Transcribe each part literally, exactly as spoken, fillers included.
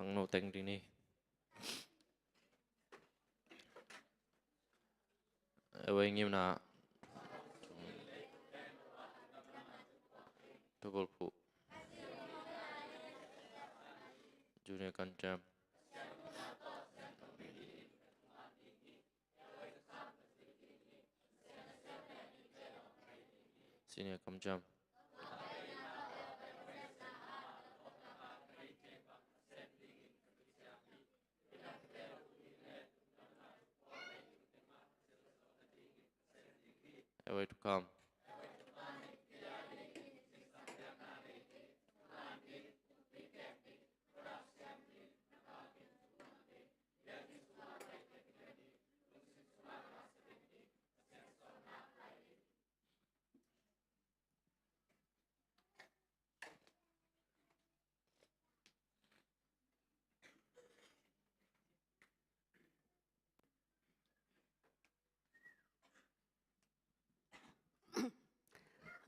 Khangno teng ding ni. Ei ngimna. Tubul phu. Junior kamciam. Senior kamciam. Airway to come.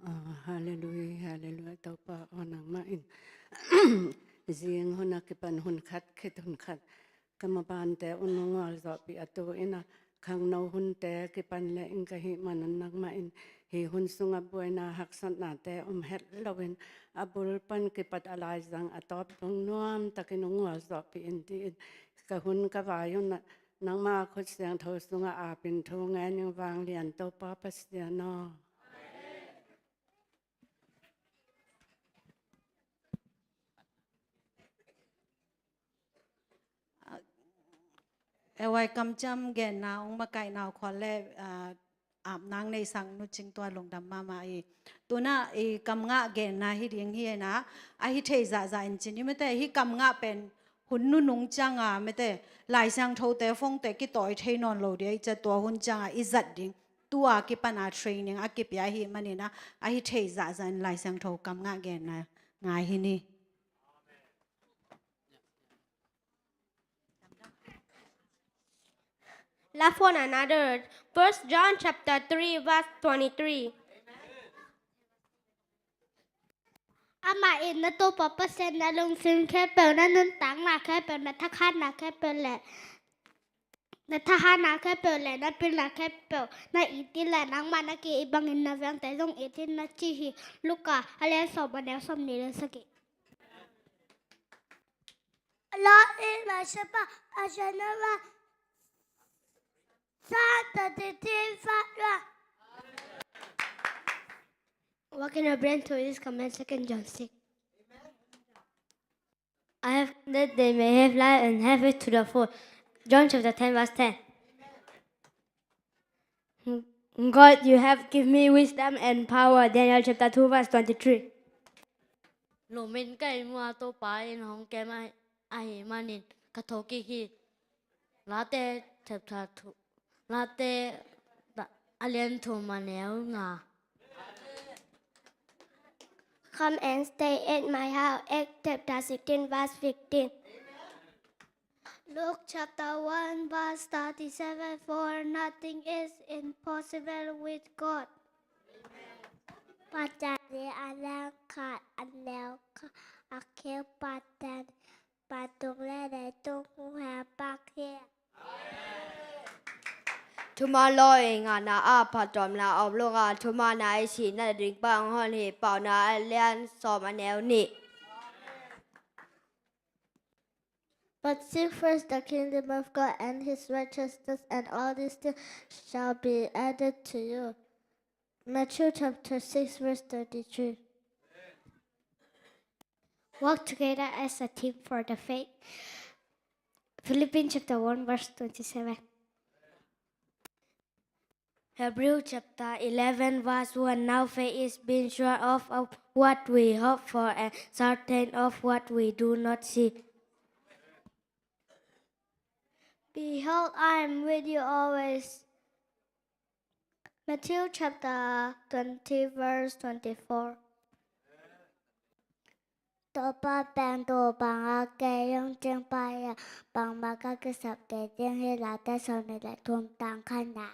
Ah, halleluiah, halleluiah, Topa aw, nangmah in zing hun a kipan hun khat khit hun khat ka mabante un hong gualzawhpih a, tu-in a khangno hunte kipan le ing ka hih manun nangmah in hih hun sungah buaina haksatnate om het loin a bul pan kipat a laizang a tawp dong nuamtakin hong gualzawhpih in, tiin ka hun ka vai un nangmah khut siangtho sungah apin thu ngen ing. Vanglian Topa Pasian aw. Ei kamciam genna hong makaihna uh khual le, ah, apnang neisang nu cing tua lungdam mahmah hi. Tuna i kamngah genna hi ding hi na, a hi thei zahzah in cin i mate hi kamngah pen hun nunung cianga mate Lai Siangthote phongte kitawi thei nawn lo dia i cia tua hun cianga i zat ding. Tua kipana training a kipia hi manina a hi thei zahzah in Lai Siangtho kamngah genna ngai hi ni. Love one another. First John chapter three verse twenty-three. Amah in na Topa Pasian na lungsim khempeuh, na nuntakna khempeuh, na thakhatna khempeuh le na thahatna khempeuh le na pilna khempeuh na it in le nangmah na ki-it bangin na vengte zong it in na ci hi. Luka a lian sawm a neu sawmnih le sagih. Lord is my shepherd, I shall not want. Psalm thirty-three, verse one. Walk in obedience to his command, Second John six. I have come that they may have life and have it to the full. John chapter ten, verse ten. God, you have given me wisdom and power. Daniel chapter two, verse twenty-three. Lum in ka inn uh a Topa in hong kem ahi, ahi manin ka thokik hi. Late chapter two, Late a lian thum a neu nga. Come and stay at my house, Acts chapter sixteen, verse fifteen. Luke chapter one, verse thirty-seven, for nothing is impossible with God. Pathian a lian khat a neu khat a keu Pathian, vantung le leitung hong hehpihna hi. Thuman lawi ngahna ah phattuamna om lo a, thuman a i sihna ding pan hong hon hi. Paunak a lian sawm a neu nih. But seek first the kingdom of God and his righteousness, and all these things shall be added to you. Matthew chapter six, verse thirty-three. Work together as a team for the faith. Philippians chapter one, verse twenty-seven. Hebrew chapter eleven, verse one. Now faith is being sure of, of what we hope for and certain of what we do not see. Behold, I am with you always. Matthew chapter twenty, verse twenty-four. Topa pen tuu bang a kei hong cing pa hi a, bangmah ka kisap kei ding hi. Late sawmnih le thum, tang khatna.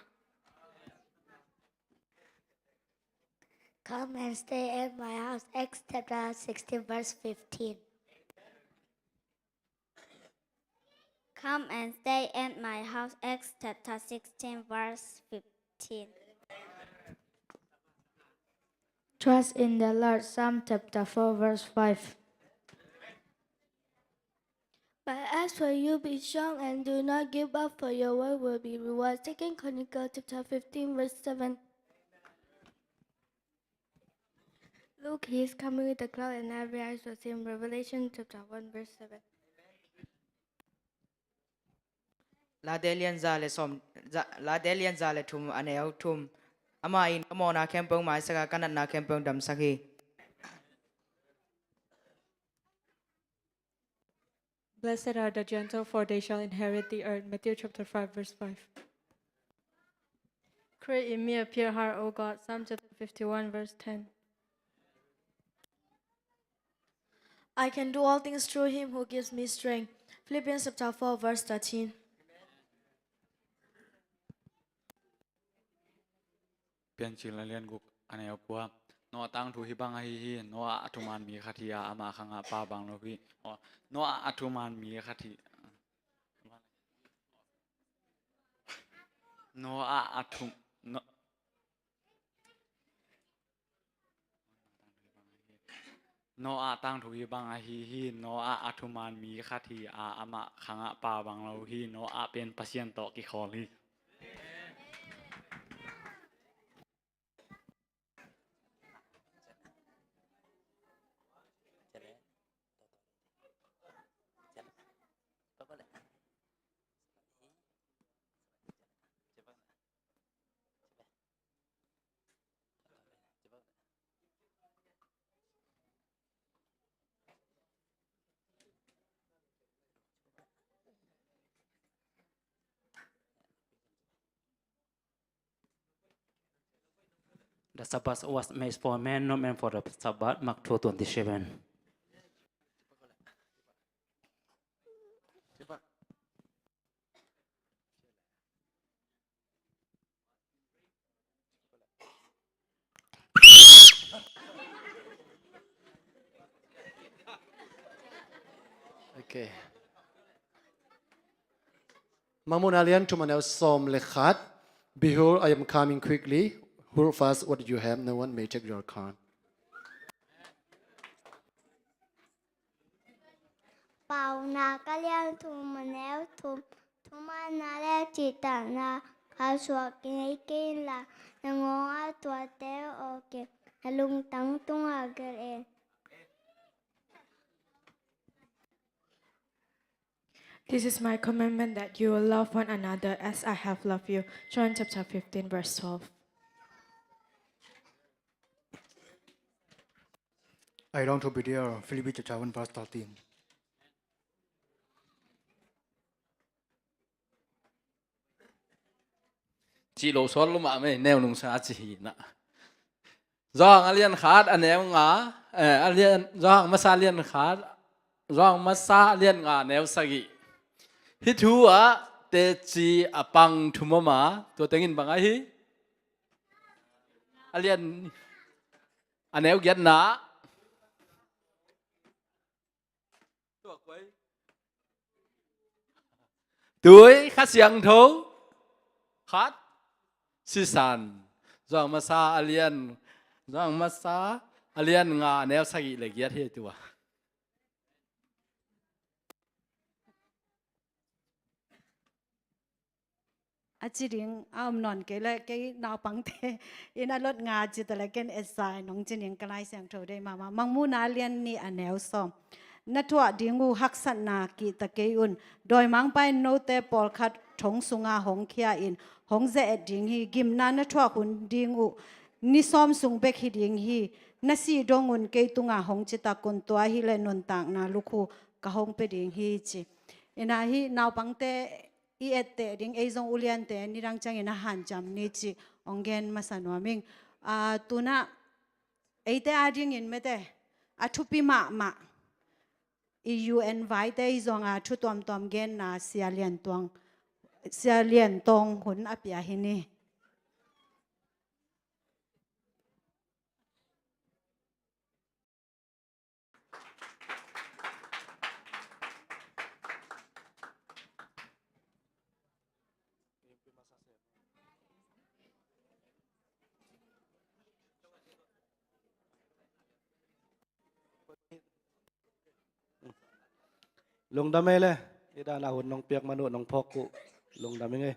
Come and stay at my house, Acts chapter sixteen, verse fifteen. Come and stay at my house, Acts chapter sixteen, verse fifteen. Trust in the Lord, Psalm chapter four, verse five. But as for you, be strong and do not give up, for your work will be rewarded. Second Chronicles chapter fifteen, verse seven. Look, he is coming with a cloud, and every eye shall see him. Revelation chapter one, verse seven. Late lian za le sawm, za, Late lian za le thum, a neu thum. Amah in ka mawhna khempeuh maisak a, ka natna khempeuh damsak hi. Blessed are the gentle, for they shall inherit the earth. Matthew chapter five, verse five. Create in me a pure heart, O God. Psalm chapter fifty-one, verse ten. I can do all things through him who gives me strength. Philippians chapter four, verse thirteen. Piancil a lian guk, a neu kua. Noah tangthu hih bang ahi hi, Noah a thuman mi khat hi a, amah khangah pa bang lo hi. Noah a thuman mi khat hi. Noah a thum, no, Noah tangthu hih bang ahi hi, Noah a thuman mi khat hi a, amah khangah pa bang lo hi, Noah pen Pasian tawh kikhawl hi. The Sabbath was made for man, not man for the Sabbath. Mark two twenty-seven. Okay. Mangmuhna lian thum a neu sawm le khat. Behold, I am coming quickly. Hold fast what you have. No one may take your crown. Paunak a lian thum a neu thum. Thumanna le cihtakna kalsuan kei in la, na ngawng a tuate aw kei, na lungtang tungah gelh in. This is my commandment, that you will love one another as I have loved you. John chapter fifteen, verse twelve. I long to be there. Philippians chapter one, verse thirteen. Cih lo sual lo mah mei, neu nungsa ci hi na. Johan a lian khat a neu nga, eh, a lian, Johan masa a lian khat, Johan masa a lian nga neu sagih. Hih thu ah teci a pang thum om a, tua tengin bang ahi? A lian, a neu giatna. Tui, Kha Siangtho, khat, sisan. Johan masa a lian, Johan masa a lian nga neu sagih le giat hi tua. A ci ding a om nawn kei leh, kei naupangte in a lot nga ci ta leh ken etsa in hong ci ning, ka Lai Siangtho deih mahmah. Mangmuhna a lian nih a neu sawm. Na thuah ding uh haksatna kihta kei un. Dawimangpa in note pawlkhat thong sunga hong khia in hong ze-et ding hi. Gimna na thuak hun ding uh ni sawm sung bek hi ding hi. Na sih dong un kei tungah hong citak un, tua hileh nuntakna lukhu ka hong pia ding hi, ci. Ina, hih naupangte i etteh ding, ei zong uliante nidang ciangin a hanciam ni cih hong gen masa nuam ing. Ah, tu-in ah eite adingin mete a thupi mahmah i U N vaite i zong a thu tuamtuam genna Sia Lian Tuang, Sia Lian Tawng hun a pia hi ni. Lungdam ei le. I dan a hun nong piak man uh nong phawk uh. Lungdam ing ei.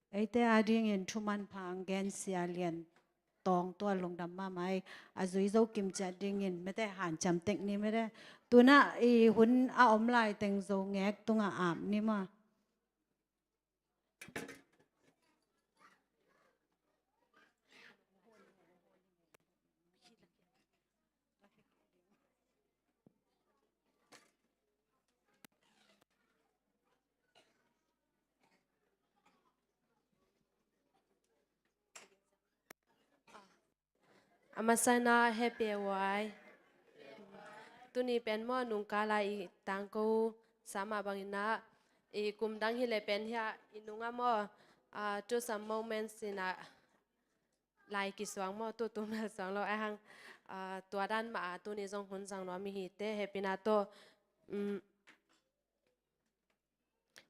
Eite adingin thuman pha ang gen Sia Lian Tawng tua lungdam mahmah ei. A zui zo kim ciat dingin mete hanciam tek ni mete. Tuna i hun a om lai teng Zo ngek tunga ap ni maw. A masa in ah happy uai. Tuni pen maw nungkala i tangko sa mah bangin ah i kum dang hi leh pen hiah i nungah maw, ah, to some moments in ah lai kisuang maw, tutu mel suang lo, ahih hang, ah, tua dan mah a tuni zong hun zang nuam i hi te, hehpihna tawh, um,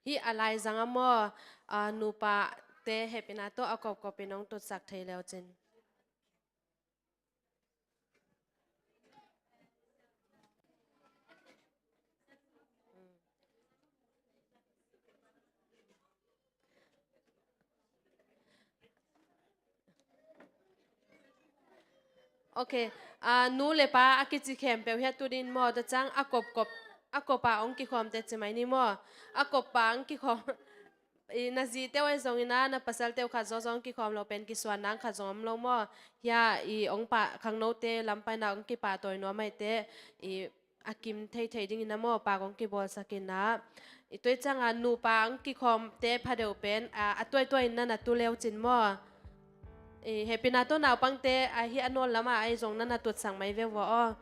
hih a laizang ah maw, ah, nupate hehpihna tawh a kopkop in hong tutsak thei le uh cin. Ok, ah, nu le pa a kici khempeuh hiah tu ding maw, tua ciang a kopkop, a kopa hong kikhawmte ci mai ni maw, a kopa hong kikhawm. I na zite uh ahi zongin ah, na pasalte uh khat zawzaw hong kikhawm lo pen kisuan nang khat zong om lo maw. Hiah i hong pah khangnote lam paina hong kipahtawi nuam ahih teh, i a kim theithei dingin ah maw, pak hong kibawlsak in ah. I tua ciang a nupa hong kikhawmte phadeuh pen, a, a tuaituai in na na tu le uh cin maw. I hehpihna tawh naupangte, a hih a nawl lamah ahi zong na na tutsak mai ve uh aw.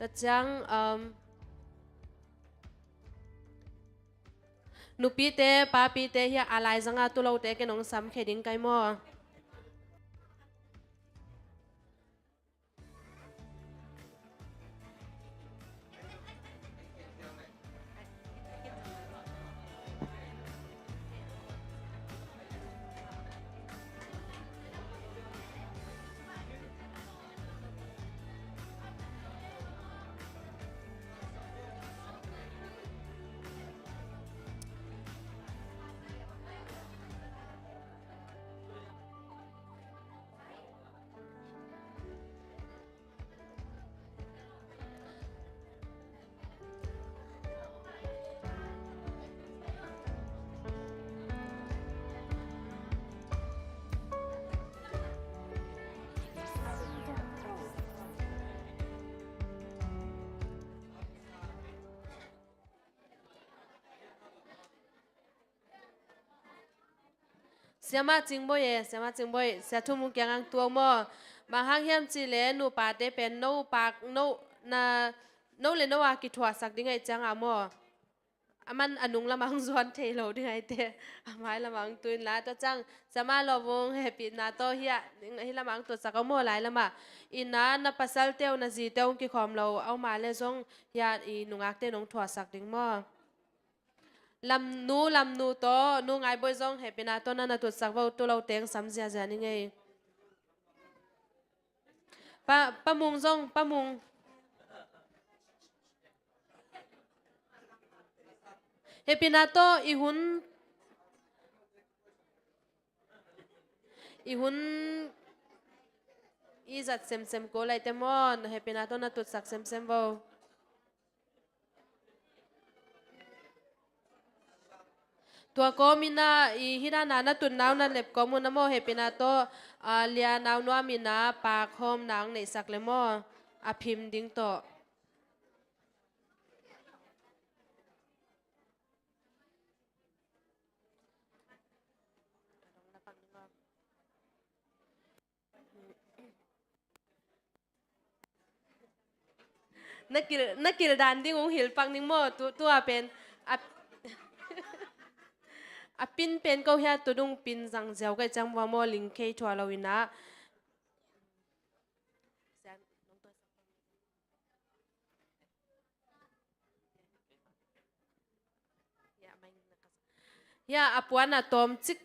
Tua ciang, um, nupite, papite hiah a laizang ah tu lote ken hong sam khia ding kai maw. Siamah Cingbawi e, Siamah Cingbawi, Sia Thum Mung kiangah tu uh maw. Bang hang hiam cih leh nupate pen no pak, no, na, no le no a kithuahsak ding ahih ciangah maw, aman a nung lamah hong zuan thei lo ding ahih teh, a mai lamah hong tu inla, tua ciang Siamah Lawvung, hehpihna tawh hiah, hih lamah hong tutsak uh maw, lai lamah. In ah na pasalte uh, na zite uh hong kikhawm lo a om a leh zong hiah i nungakte in hong thuahsak ding maw. Lamnu, Lamnu tawh, Nu Ngai Bawi zong hehpihna tawh na na tutsak vo, tu lo teng sam ziazia ning ei. Pa, Pa Mung zong, Pa Mung. Hehpihna tawh i hun, i hun i zat semsem ko lai teh maw, hehpihna tawh na tutsak semsem vo. Tua kawm in ah, i hih dan a na tutna uh na lep kawm un ah maw, hehpihna tawh, ah, Lia Nau Nuam in ah pak hawmna hong neihsak leh maw, a phim ding tawh. Na kil, na kil dan ding ung hilh pak ning maw, tu, tu a pen. A, a pin pen ko hiah tu dung pin zang ziau ka hih ciang bua maw, ling khei thuah lo in ah. Hiah a puan a tawm cik.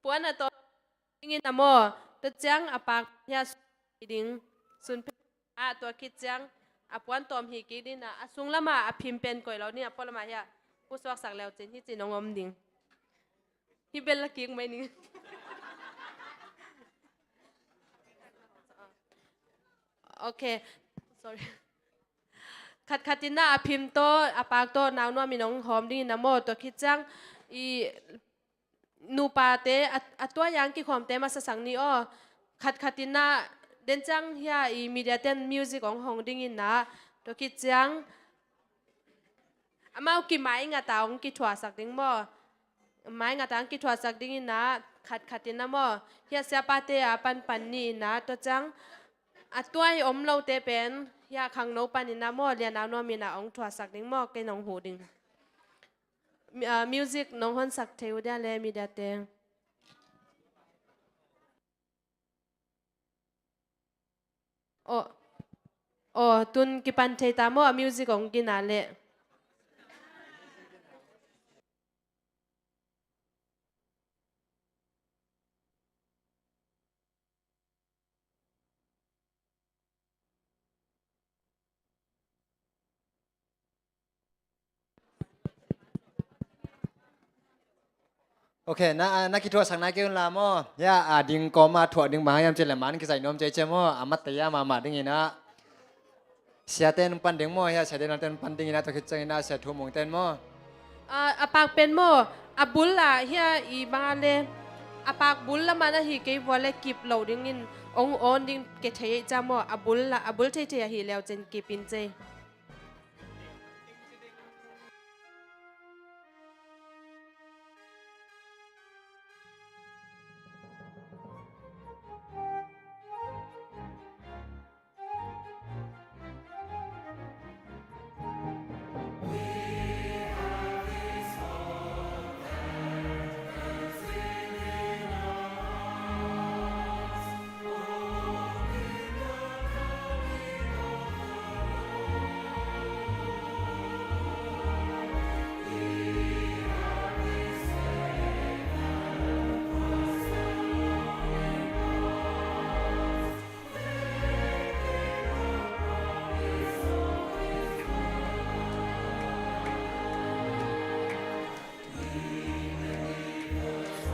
Puan a tawm dingin a maw, tua ciang a pak hiah sunphei ding, sunphei ah, tua khit ciang a puan tawm hi kik ding a, a sung lamah a phim pen koih lo ding a, puan lamah hiah pusuaksak leu cin hi cin hong om ding. Bel la kik mai ning. Ok. Sorry. Khatkhat in ah a phim tawh, a pak tawh, nau nuam in hong hawm ding in ah maw, tua khit ciang i nupate a, a tuai a kikhawmte masa sak ni aw. Khatkhat in ah den ciang hia i media ten music hong hawm ding in ah, tua khit ciang amau kimaingat a hong kithuahsak ding maw. Maingat a hong kithuahsak ding in ah, khatkhat in ah maw, hia siapate a panpan ni in ah, tua ciang a tuai om lote pen hia khangno pan in ah maw, lianau nuam in ah hong thuahsak ding maw, kei nong huh ding. Mi-, ah, music nong honsak thei uh dia le media te. Aw, aw, tun kipan thei ta maw, a music hong gina leh. Ok, na, na kithuahsak nai kei un la maw. Ya, a ding kawm a thuah ding bang hiam cih leh man kizaih nuam cece maw. A mat taya mahmah ding in ah. Siate in pan ding maw, hia siate in pan ding in ah, tua khit ciang in ah sia Thu Mung ten maw. A, a pak pen maw, a bul ah hia i bang a le, a pak bul lam ah na hi kei vua le kip lo ding in, ong on ding ke thei ei cia maw, a bul ah, a bul thei thei a hi leu cen kip in cei.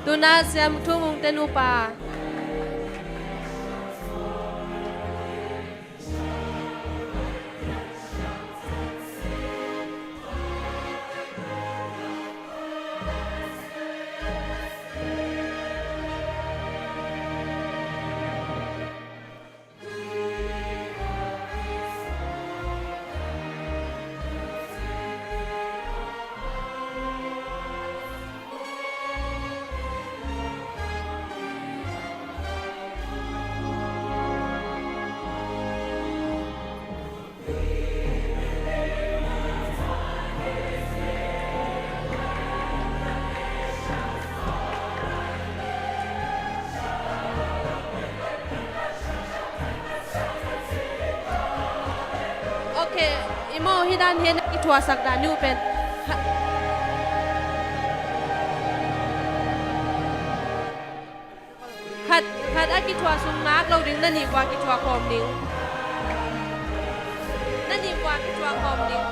Tuna siam Thu Mung te nupa. Ok, i maw hi dan hian i thuahsak dan uh pen. Khat, khat a kithuah sung ngak lo ding, na nih vua kithuah khawm ding. Na nih vua kithuah khawm ding.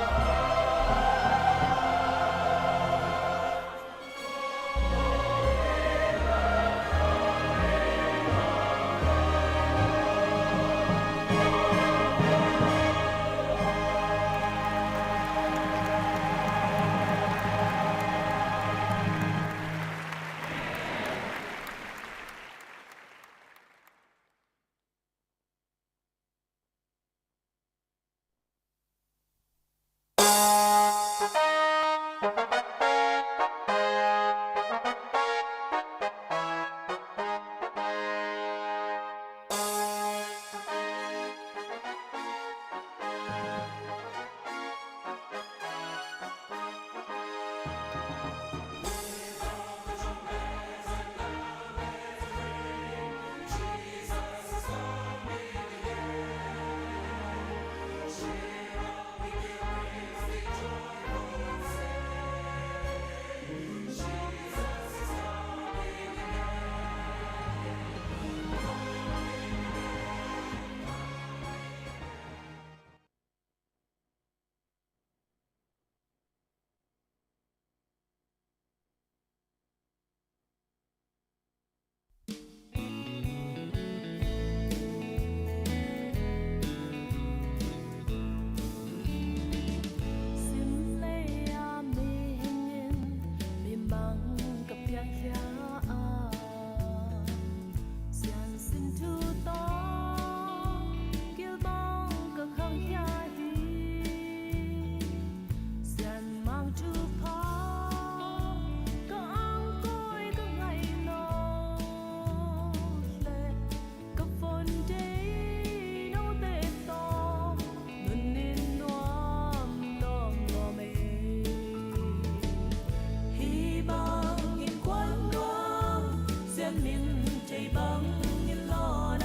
Min thei bangin lawn a,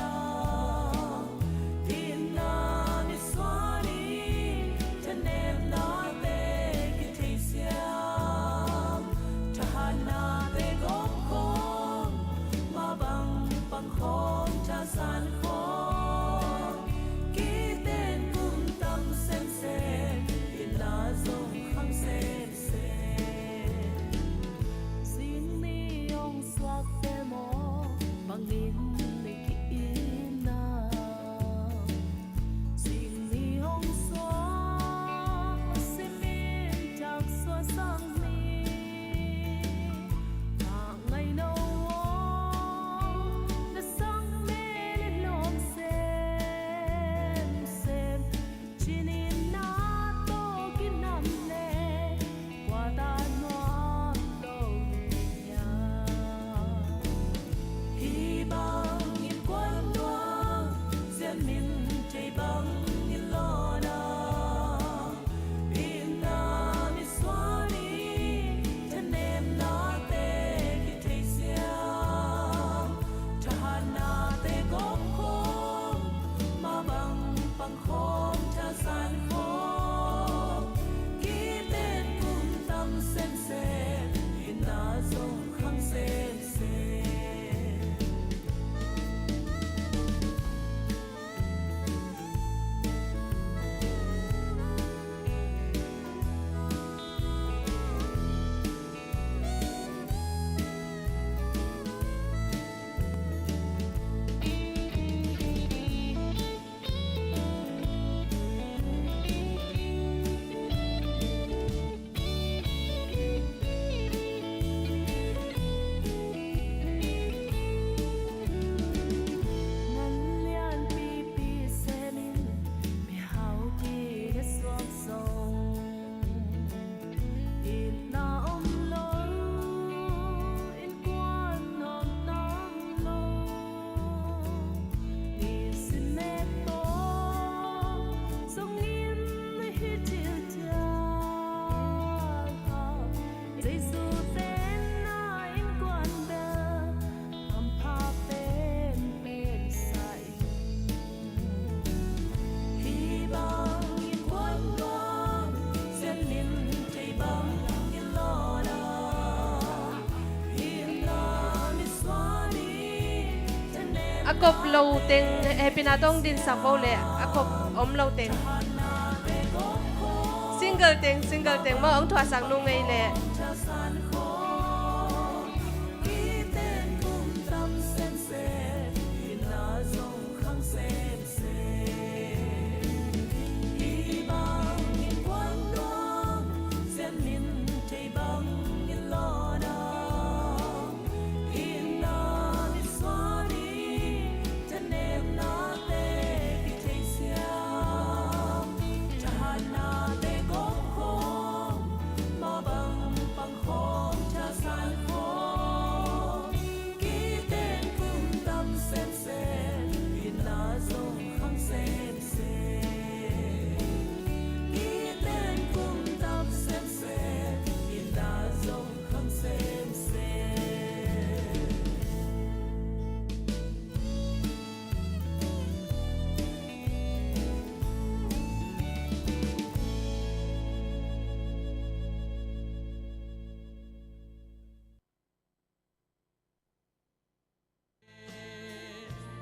itna misuan in thanemnate kithei siam. Thahatnate gawm khawm, mah bang pang khawm, thazan khawm, kiten kum tam semsem, itna zong khang semsem. Zing ni hong suak tel maw, bangin na ki-itna. Zing ni hong suak, a simin thak suak sang ni. Mah ngai no aw, na sang mel in lawm semsem. Cinin na tawh kinam le, kua ta nuam lo hiam? Hih bangin kuan nuam, sian min thei bangin lawn a, itna misuan in thanemnate kithei siam. Thahatnate gawm khawm, mah bang pang khawm, thazan khawm, kiten kum tam semsem, itna zong khang semsem. Ngan lianpipi semin, mihau kine suak zong, itna om lo, innkuan om nang lo. Nisim mek tawh zongin na hi thil thial a, Jesu ten na innkuan bel hampha penpen sa ing. Hih bangin kuan nuam, sian min thei bangin lawn a, itna misuan in thanem. A kop lo teng, hehpihna tawh hong dinsak vo le, a kop om lo teng. Single teng, single teng maw, hong thuahsak nung ngei le.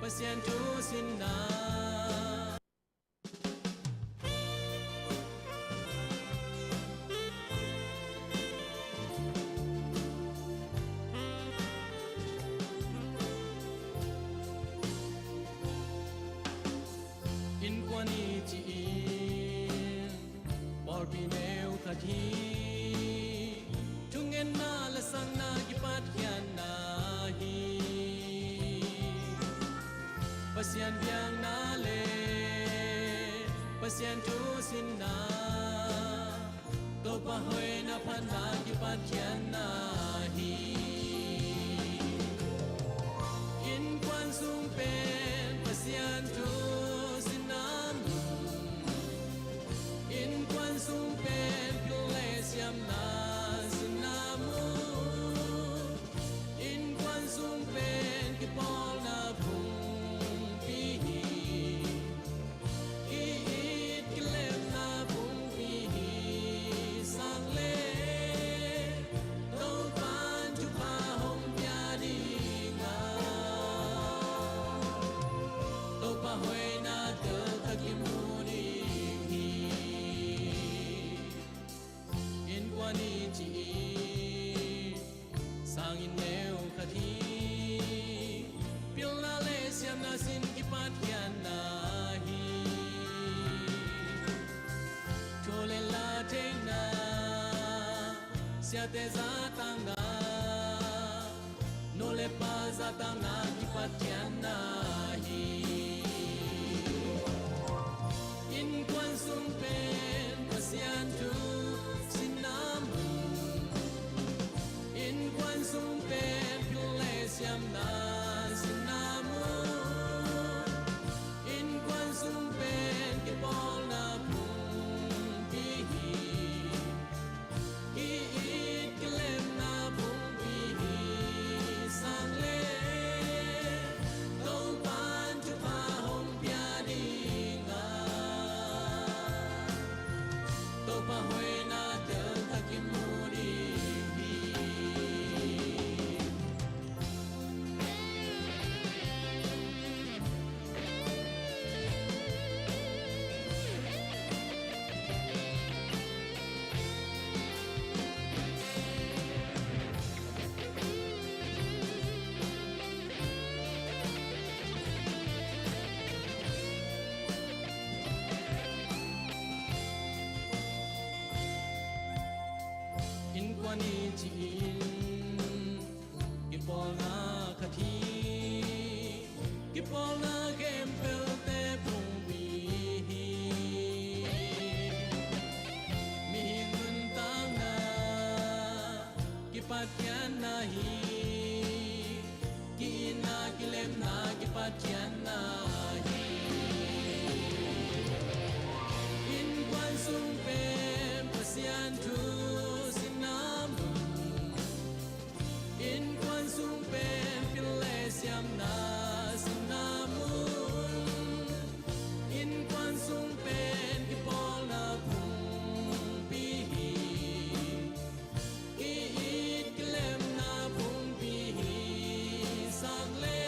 Pasian thu sinna. Innkuan i cih in pawlpi neu khat hi. Thungetna lasakna kipatkhiatna hi. Pasian biakna le Pasian thu sinna, Topa hoihna phatna kipatkhiatna hi. Innkuan sung pen Pasian thu sinna mun. Innkuan sung pen pil le siamna sinna mun. Innkuan sung pen Pawlna phungpi hi, ki-it kilemna phungpi hi sang le, Topan thupha hong pia ding a, Topa hoihna teltak kimu ding hi. Innkuan i cih in sanginn neu khat hi. Pilna le siamna sin kipatkhiatna hi. Thu le la theihna, siate zahtakna, nu le pa zahtakna kipatkhiatna hi. Innkuan sung pen Pasian thu sinna mun, innkuan sung pen pil le siamna sinna mun, innkuan sung pen kipawlna phungpi hi. Ki-it kilemna phungpi hi sang le, Topan thupha hong pia ding a, Topa hoihna teltak kimu ding hi. Innkuan i cih in kipawlna khat hi. Kipawlna khempeuhte phungpi hi. Mihing nuntakna kipatkhiatna hi. Ki-itna kilemna kipatkhiatna hi. Innkuan sung pen Pasian thu sinna mun, innkuan sung pen pil le siamna sinna mun, innkuan sung pen kipawlna phungpi hi. Ki-it kilemna phungpi hi sang le,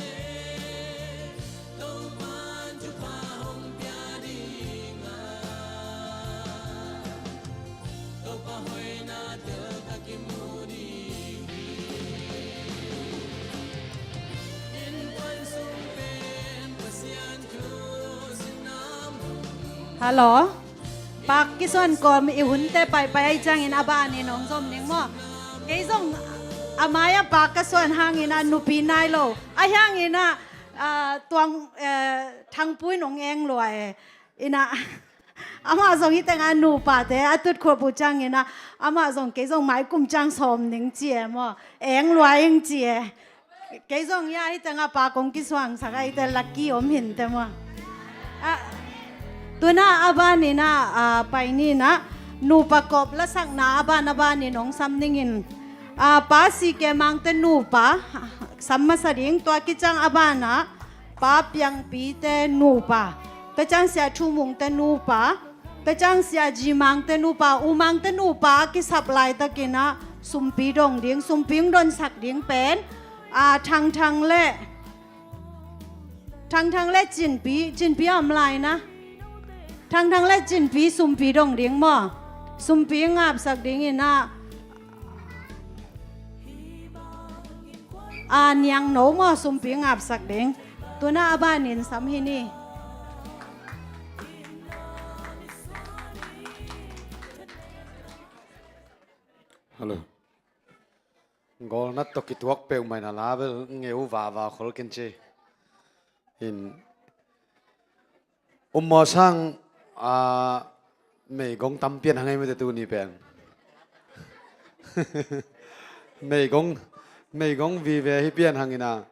Topan thupha hong pia ding a, Topa hoihna teltak kimu ding hi. Innkuan sung pen Pasian thu sinna mun. Hello. Pak kisuan kawm i hunte paipai ahih ciangin a banin hong zom ning maw. Kei zong a mai-ah pak ka suan hangin ah nupi nai lo. Ahi hangin ah, ah, tuang, eh, Thangpu in hong eng lua e. Inah amah zong hih tengah nupate a tutkhuap uh ciangin ah, amah zong kei zong maikum ciang sawm ning ci e maw. Eng lua ing ci e. Kei zong ya hih tengah pa kong kisuangsak a, hihte lucky om hinte maw. Ah, tu-in ah a banin ah, ah, pai ni-in ah, nupa kawp lasakna a ban a banin hong sam ning in, ah, Pa C K Mangte nupa sam masa ding, tua kiciang a ban ah Pa Piangpite nupa, tua ciang Sia Thu Mungte nupa, tua ciang Sia G Mangte nupa, U Mangte nupa a kisap laitakin ah sumpi dong ding, sumpi hong donsak ding pen, ah, Thangthang le, Thangthang le Cinpi, Cinpi a om lai na. Thangthang le Cinpi sumpi dong ding maw. Sumpi ngapsak ding in ah, ah, Niangno maw sumpi ngapsak ding. Tu-in ah a banin sam hi ni. Hello. Gawlna tawh kituak peuhmah in a la bel ngeu vava khol ken ci. In, um maw sang, ah, meigong tam pian hang ei mate tuni pen. Meigong, meigong vive hi pian hang in ah,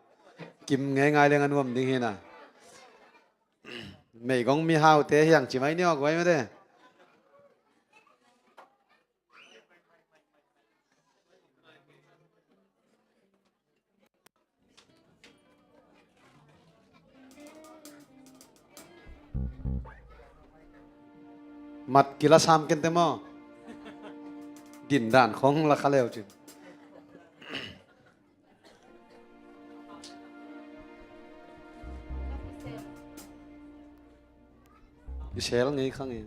kim ngeingai leng a nuam ding hi na. Meigong mihaute hiang ci mai ni aw guai mate. Mat kila sam kente maw. Din dan khong la kha leu cin. I sel ngei kha ngei.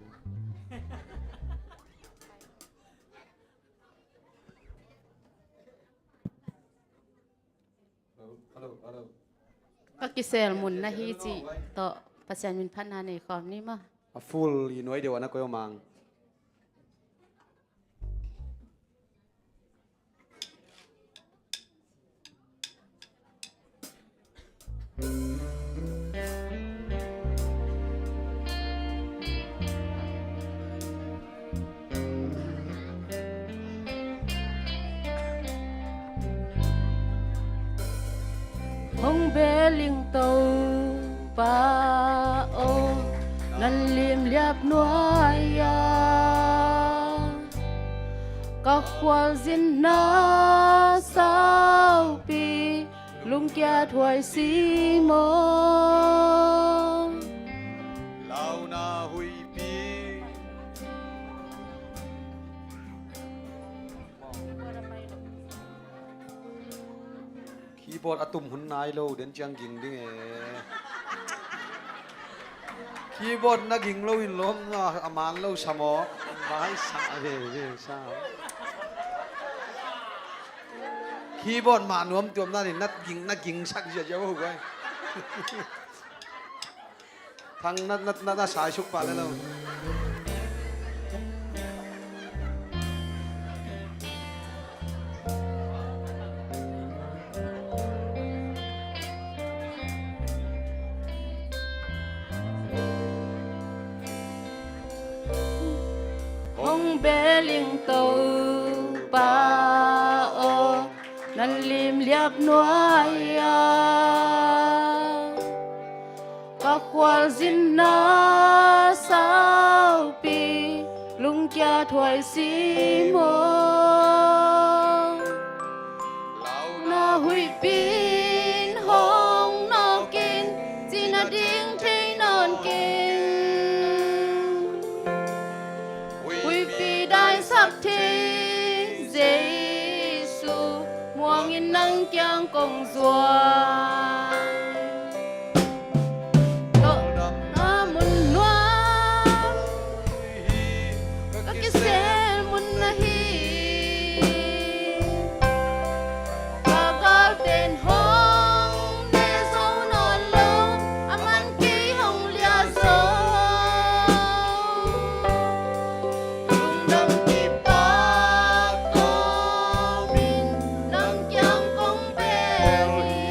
Ka kisel mun na hi cih tawh Pasian min phatna nei khawm ni maw. A full i nuai deuh a na koih aw mang. Hong bel ing Topa aw, na lim liap nuai-a ka khualzinna saupi lungkiat huai si maw. Launa huihpi. Keyboard a tum hun nai lo den ciang ging ding e. Keyboard na ging lo in lawm na a man lo sa maw. Bai sa a ve ve sa. Keyboard mah nuam tuam na ni na ging na ging sak ziazia uh guai. Thang na na na na sai suk pah le lo. Hong bel ing Topa aw, na lim liap nuai-a ka khualzinna saupi lungkiat huai si maw. Launa huihpi in hong nawk in, cina ding thei nawn keng. Huihpi daisak thei Jesu, muang in nang kiang kong zuan. Tawldamna mun nuam, ka kisel mun na hi. Ka galte'n hong ne zo nawn lo, a man kei hong lia zo. Lungdam kipak kawmin nang kiang kong bel hi.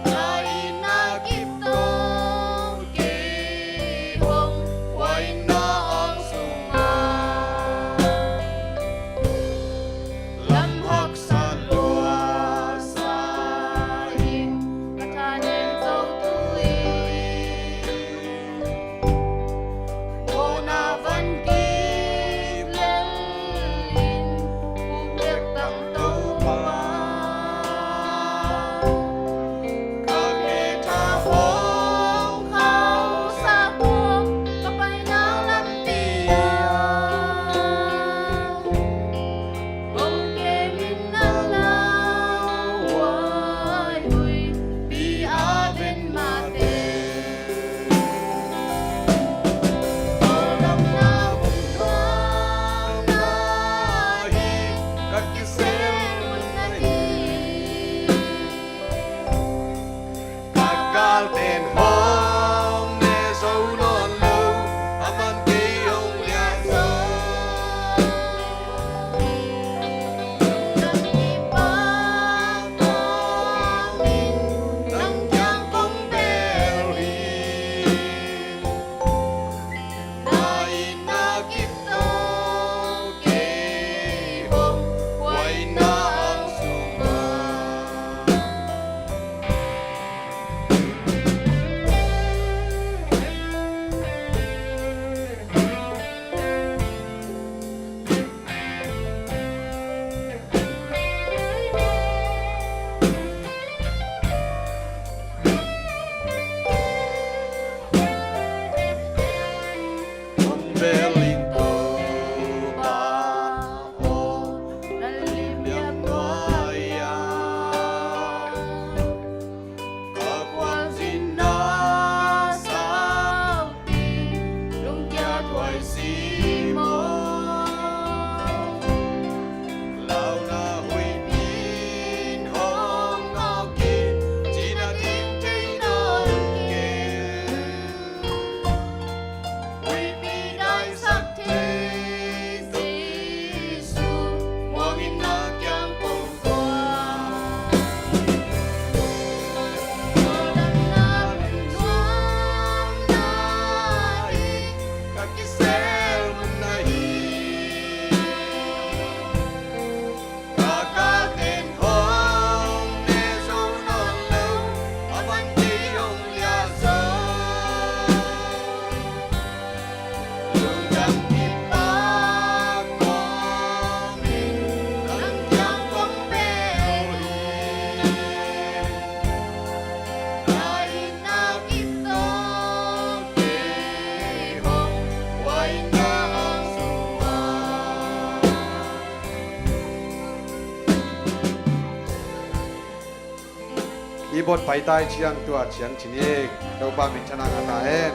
Ka itna kip tawh kei hong huaina aw sungah lam haksa luasa in ka thanem zo tu in. Mawhna van kip lel in, hong piak tang Topa. Ka khe tha hong khauhsak, ka paina lampi ah hong kem in nang na huaihuipi a ven mah teh. Lungdamna hun nuam na hi, ka kisel mun na hi. Ka galte'n hong ne zo nawn lo, a man kei hong lia zo. Lungdam kipak kawmin nang kiang kong bel hi. Na itna kip tawh kei hong huaina aw sungah i bot paitai ciang tua ciang cin ik. Topa minthanna ngah ta hen.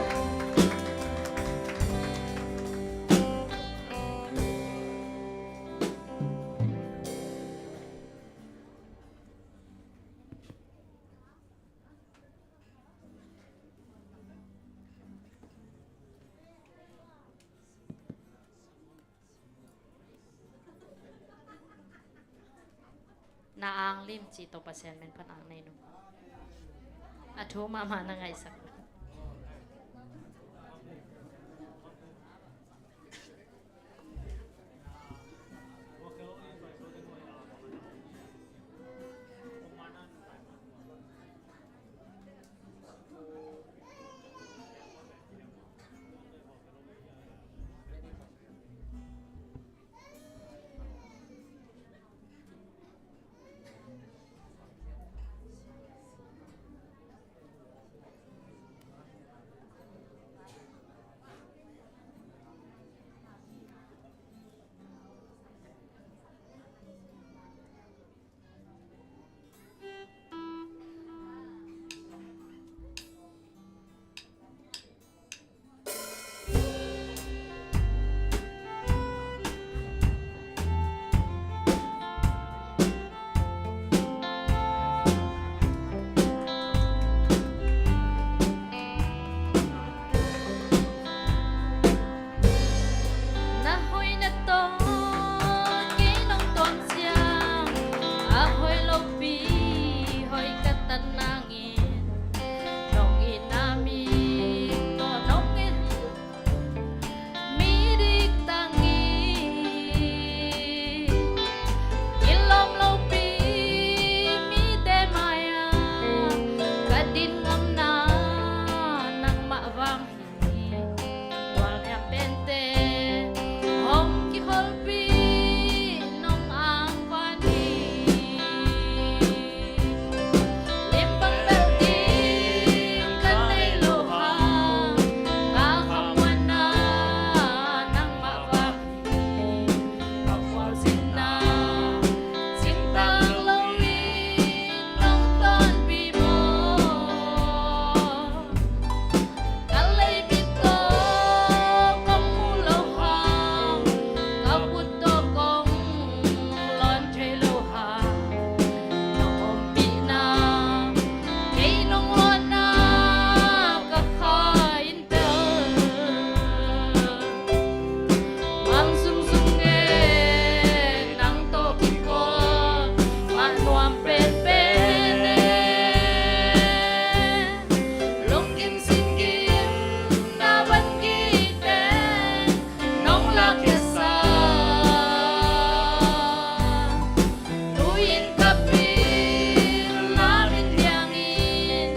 Na ang lim ci tawh Pasian min pan ang nei nung. A thu mahmah na ngaihsak. Na hoihna tawh kei nong tuam ciang, a hoih lopi hoih ka tan nangin, nong itna mi tawh nong it mi dik tangin, kilawm lopi mite mai-ah ka din ngamna nangmah vang hi. Gualniam pente hong kiholpih nong angvan hi. Limbang belh ding ka nei lo hang, ka khamuanna nangmah vang hi. Ka khualzinna cingtak lo-in nong tonpih maw? Ka leibit tawh kong mu lo hang, ka khut tawh kong lawn thei lo hang, nong ompihna kei nong lawnna ka kha in tel. Mang zungzung e, nang tawh kikawl mah nuam penpen e. Lungkim singgim na van kite nong lakkhiatsa. Nuin ka pil na min diangin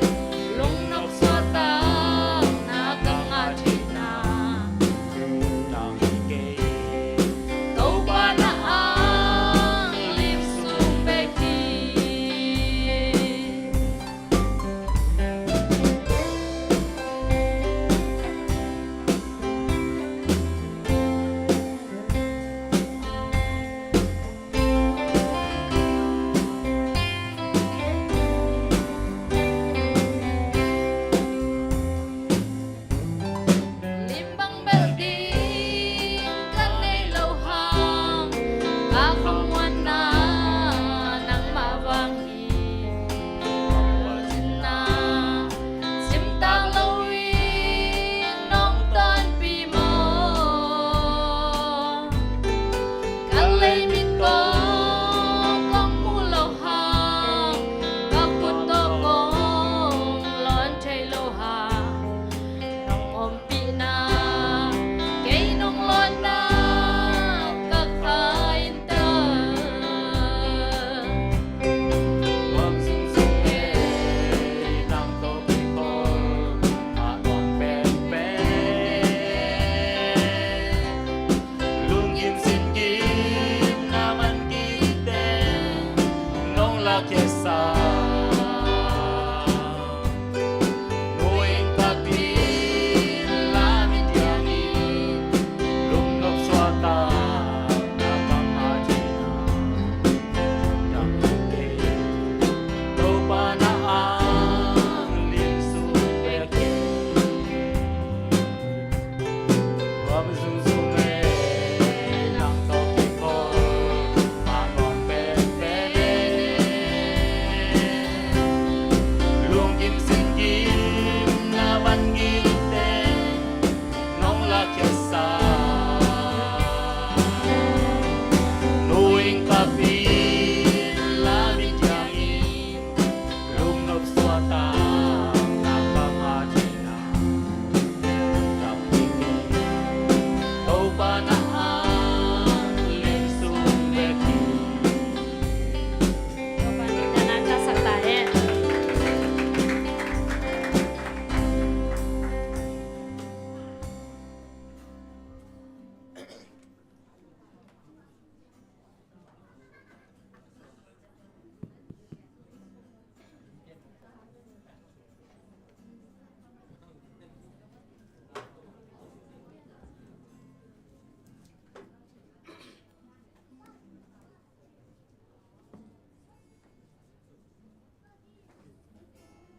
lungnop suahtakna ka ngah theihna nang hi kei. Topa na ang lim sung bek hi. Limbang belh ding ka nei lo hang, ka khamuanna nangmah vang hi. Khualzinna cingtak lo-in nong tonpih maw? Ka leibit tawh kong mu lo hang, ka khut tawh kong lawn thei lo hang, nong ompihna kei nong lawnna ka kha in tel. Nuam zungzung e, nang tawh kikawl mah nuam penpen. Lungkim singgim na man kite nong lakkhiatsa. Nuin ka pil na min diangin lungnop suahtakna ka ngah theihna nang hi kei. Topa na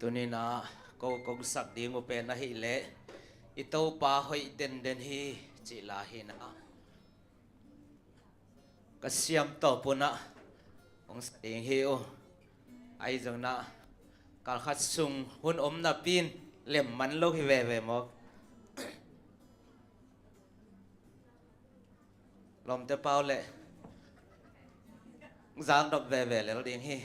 Tuni-in ah ko kong sak ding uh pen ahih leh, i Topa hoih denden hi, cih la hi-in ah, ka siamtawh pun ah kong sa ding hi uh. Ahi zongin ah, kalkhat sung hun om napi-in lem man lo hi veve maw. Lawmte pau leh zang dop veve lel ding hi.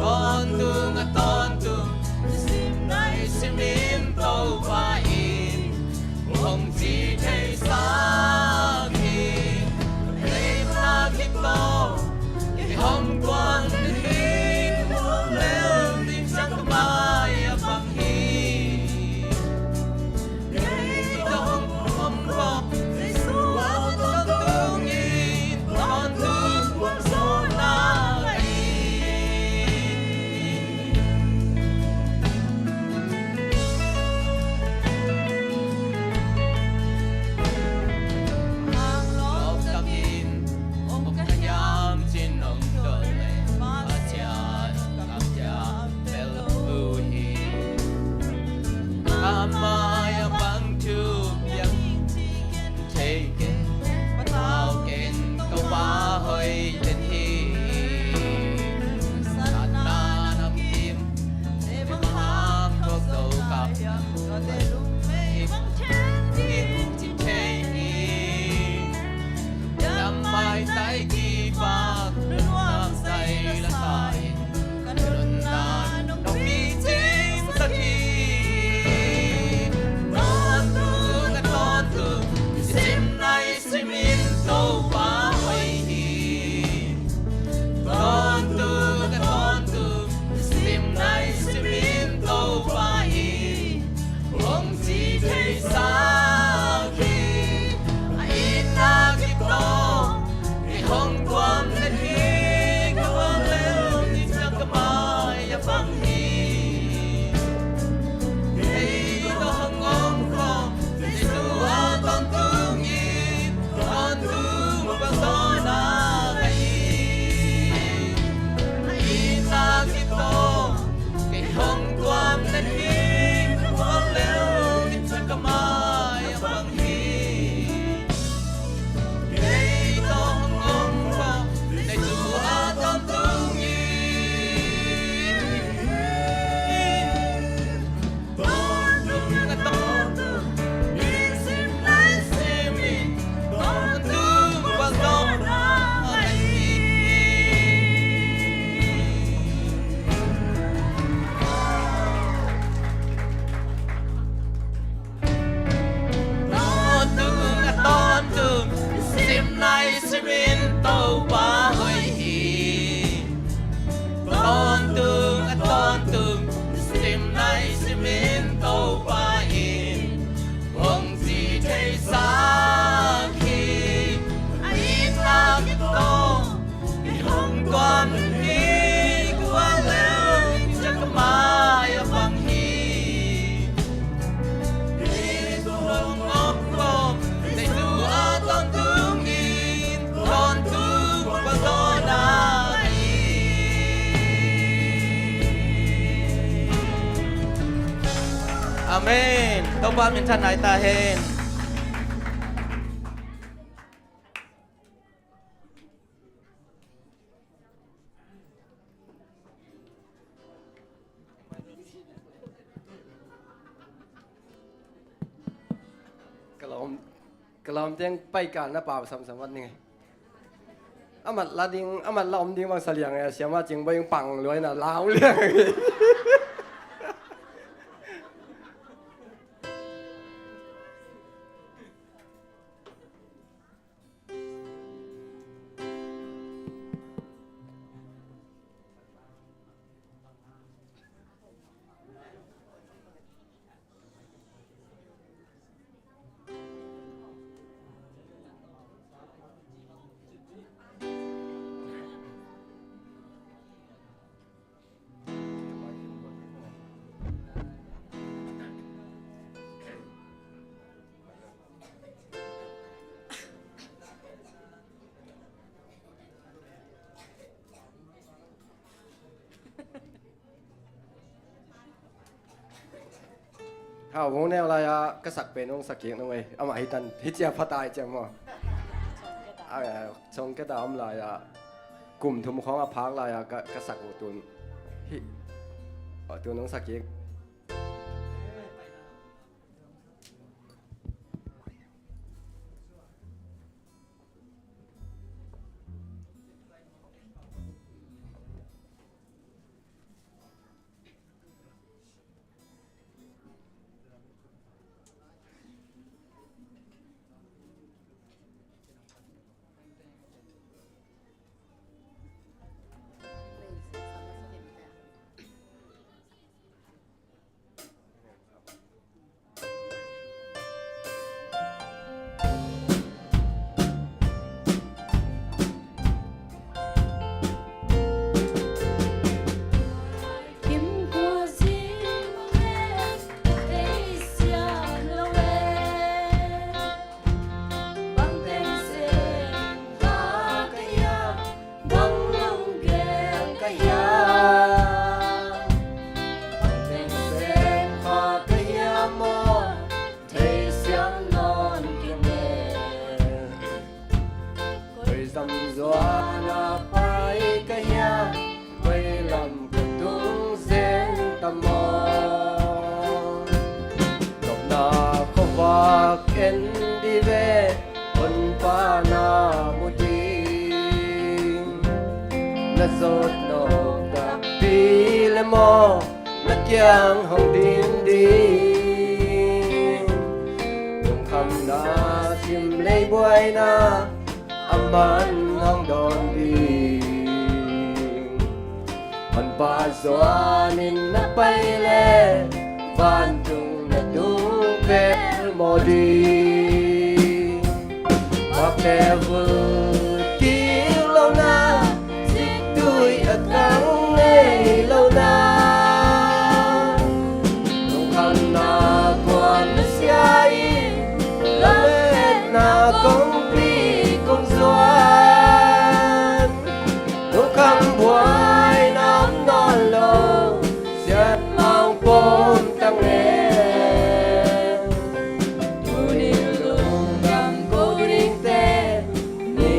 Tawntung a tawntung, sim nai simin Topa in hong ci thei sak hi. Leilak hi tawh, kei hong tuang na hi, hong lel ding ciang ka mai a bang hi. Amah a bang thu piang thei kei, patau keng Topa hoih den hi. Satna nam kim, ei bang hang thok zo kap, tua te lungmei bang then ding ci thei hi. Dam maitai kipak, lungnuam sai la sai. Ka nunna nong picing sak hi. Tawntung a tawntung, sim nai simin Topa hoih hi. Tawntung a tawntung, sim nai simin Topa hi. Hong ci thei sak hi. A itna kip tawh, kei hong tuam na hi. Ka hong lel ding ciang ka mai a bang hi. Kei ka hong om khawm, Jesu a tawntung in, tawntung bang zawn a ka hi. A itna kip tawh, kei hong tuam na hi, ka hong lel ding ciang ka mai a bang hi. Kei tawh hong om Topa hoih hi. Tawntung a tawntung, sim nai simin Topa in hong ci thei sak hi. A itna ka tawh i hong tuam hi. Kua lel in ciang ka mai a bang hi. Amen. Topa min thanai ta hen. Ka lawm, ka lawm teng paika na pau samsam vat ning. Amat la ding, amat la om ding bang sa liang e, siama cing bang pang luai na lau liang. Hau, hong neu lai-a ka sak pen hong sak kik nung ei. Amah hi tan, hi cia pha tai cia maw. A, chong keta om lai-a kum thum khawng a phak lai-a ka, ka sak uh tun. Hi, tun hong sak kik. Bang lunggelh ka hiam? Bang teng sem kha ka hiam maw? Thei siam nawn kei ne. Koi zam zuan a pai ka hiam? Koi lam ka tung zen ta maw? Nopna khuavak en dih ve, Honpa na mu ding. Na zawt nop takpi le maw, na kiang hong din ding. Lungkhamna sim lei buaina, aman hong dawn ding. Honpa zuanin na pai le, vantung na tung vel maw ding. Pakte vul kik lohna, ciktui a kang ngei lohna. Lungkhamna kuan na sia in, lametna kongpi kong zuan. Lungkham buaina om nawn lo, siatmang pom ta nge. Tuni lungdam ko dingte, ni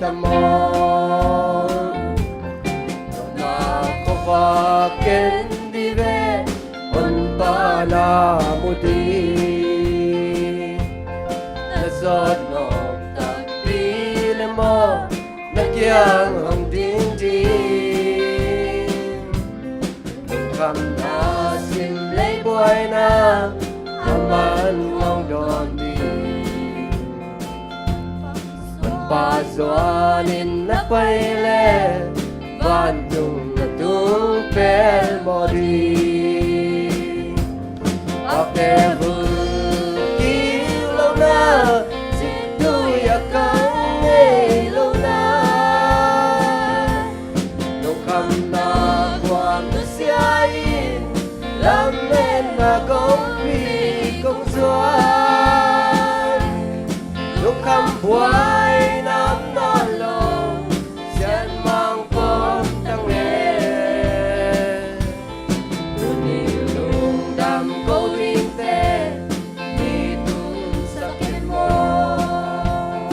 Tamol na khuavak ken dih ve, Honpa na mu ding. Na zawt nawk takpi le maw, na kiang hong ding ding. Lungkhamna sim lei buaina, a man hong dawn ding. Honpa zuanin na pai le, vantung na tung pelmawh ding. Pakte vul kik lohna, ciktui a kang ngei lohna, lungkhamna kuam nusia in, lametna kongpi kong zuan. Lungkham buaina om nawn lo, sianmang pawm tang e. Tuni lungdam ko dingte, mi tumsak ken maw.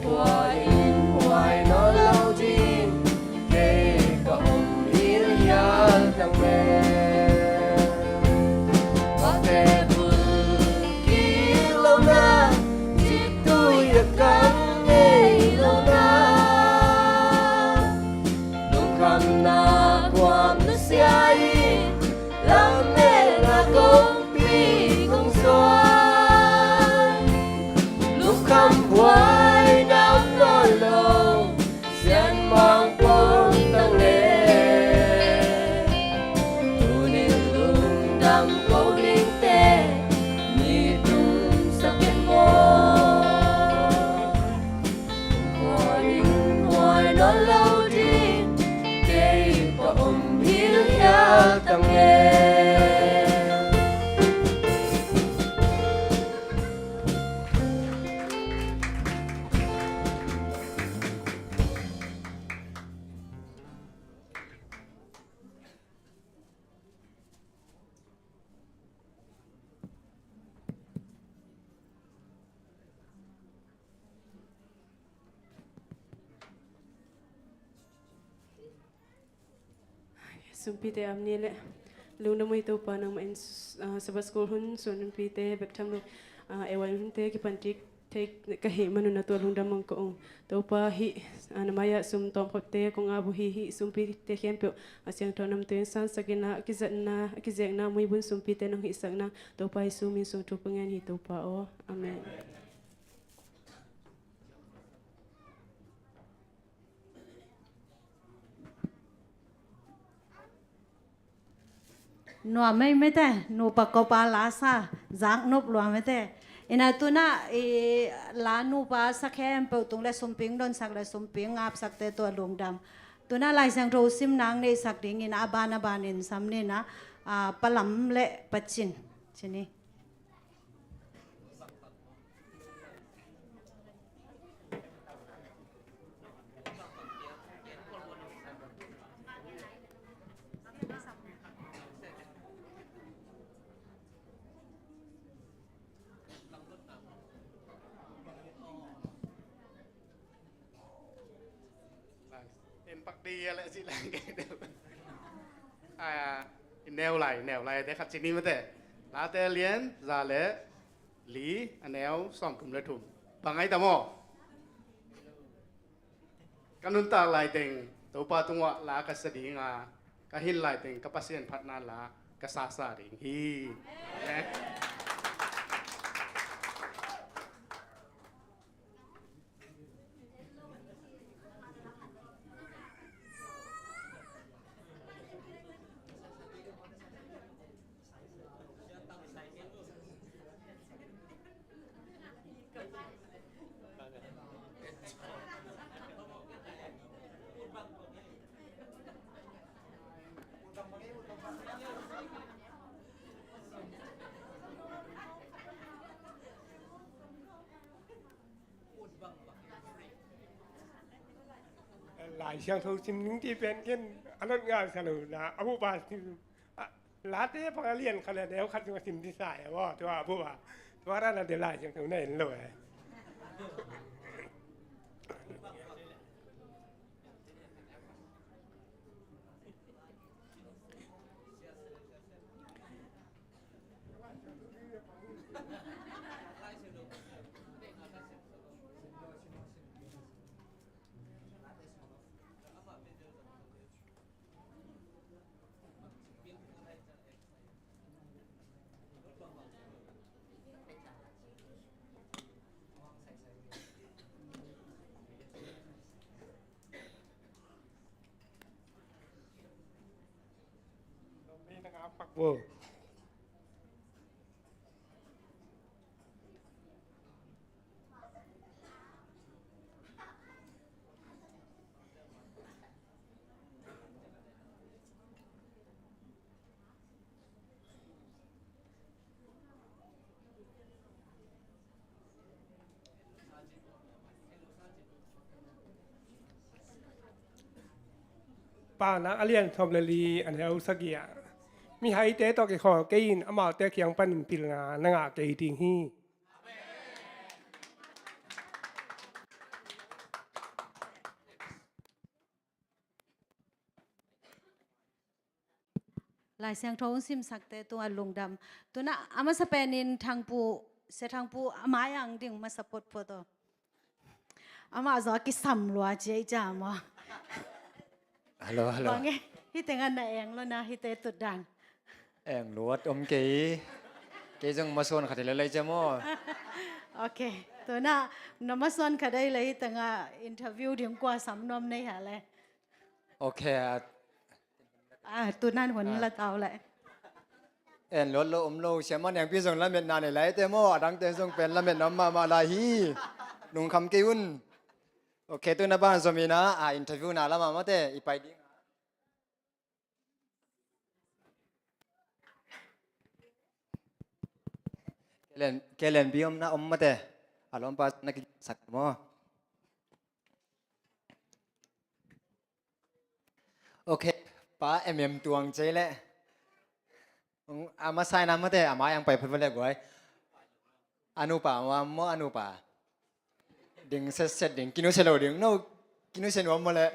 Huai in huai nawn lo ding, kei ka om hilhial tang e. Pakte vul kik lohna, ciktui a kang ngei lohna, lungkhamna kuam nusia in, lametna kongpi kong zuan. Lungkham buaina om nawn lo, sianmang pawm tang e. Tuni lungdam ko dingte, mi tumsak ken maw. Huai in huai nawn lo ding, kei ka om hilhial tang e. Sumpite am ni le. Lungdam ui Topa, nangmah in, ah, Sabbath School hun suan hunpite bek tham lo, ah, A Y hunte kipan tik thei ka hih manun a tua lungdam mang ko ung. Topa, hih, ah, na mai-ah sum tawmkhatte kong ap uh hi. Hih sumpite khempeuh a siangtho namtui in sansak in ah, a kizatna, a kizekna muibun sumpite nong hihsak nang, Topa Jesu min sung thu ka ngen hi, Topa aw. Amen. Nuam ei mete, nupa kopa lasa, zaknop lua mete. Ina tuna i la nupa sa khempeuh tung le sumping donsak le sumping ngapsakte tua lungdam. Tuna Lai Siangtho sim nang neisak dingin a ban a banin sam nina, a, Pa Lam le Pa Cin. Cin hi. En pak di a leh cih leh kei deuh. A, i neu lai, neu lai te khat ci ni mate. Late lian za le li, a neu sawm thum le thum. Bang ai tam aw? Ka nuntak lai teng Topa tungah la ka sa ding a, ka hin lai teng ka Pasian phatna la ka sasa ding hi. Amen. Lai Siangtho sim ning ti pen ken a lot ngal sa lo na, a bup a sim, a, Late pang a lian khat le neu khat zong a sim di sa e aw, tua a bup a. Tua ran a de Lai Siangtho na en lo e. Pak vo. Paunak a lian thum le li, a neu sagih ah, mihaite tawh kikhawl kei in, amaute kiang panin pilna na ngah kei ding hi. Lai Siangtho hong simsakte tungah lungdam. Tu-in a masa penin Thangpu, Sia Thangpu a mai-ah ding masa photphot aw. Amah zong a kisam lua ci ei ciam aw. Hello, hello. Bang e, hih tengah na eng lo na, hihte tutdan. Eng luat om kei. Kei zong masuan khat hi lel ei ciam aw. Ok. Tu-in a, na masuan khat ei leh hih tengah interview ding kua sam nuam na hia leh? Ok, a, ah, tu-in a hun la tau leh. En luat lo om lo, Siamah Niangpi zong lametna nei lai te maw, a dangte zong pen lametna om mahmah lai hi. Lungkham kei un. Ok, tu-in a ban zom in a, a interview na lamah mate i pai ding. Kelen, kelen bi om na om mate. A lawmpa na kisak maw. Ok, pa em em tuang cei leh. A masa in a mate, a mai-ah pai phot vo leh guai. A nupa, ma maw a nupa. Ding setset ding, kinusia lo ding. No, kinusia nuam maw leh.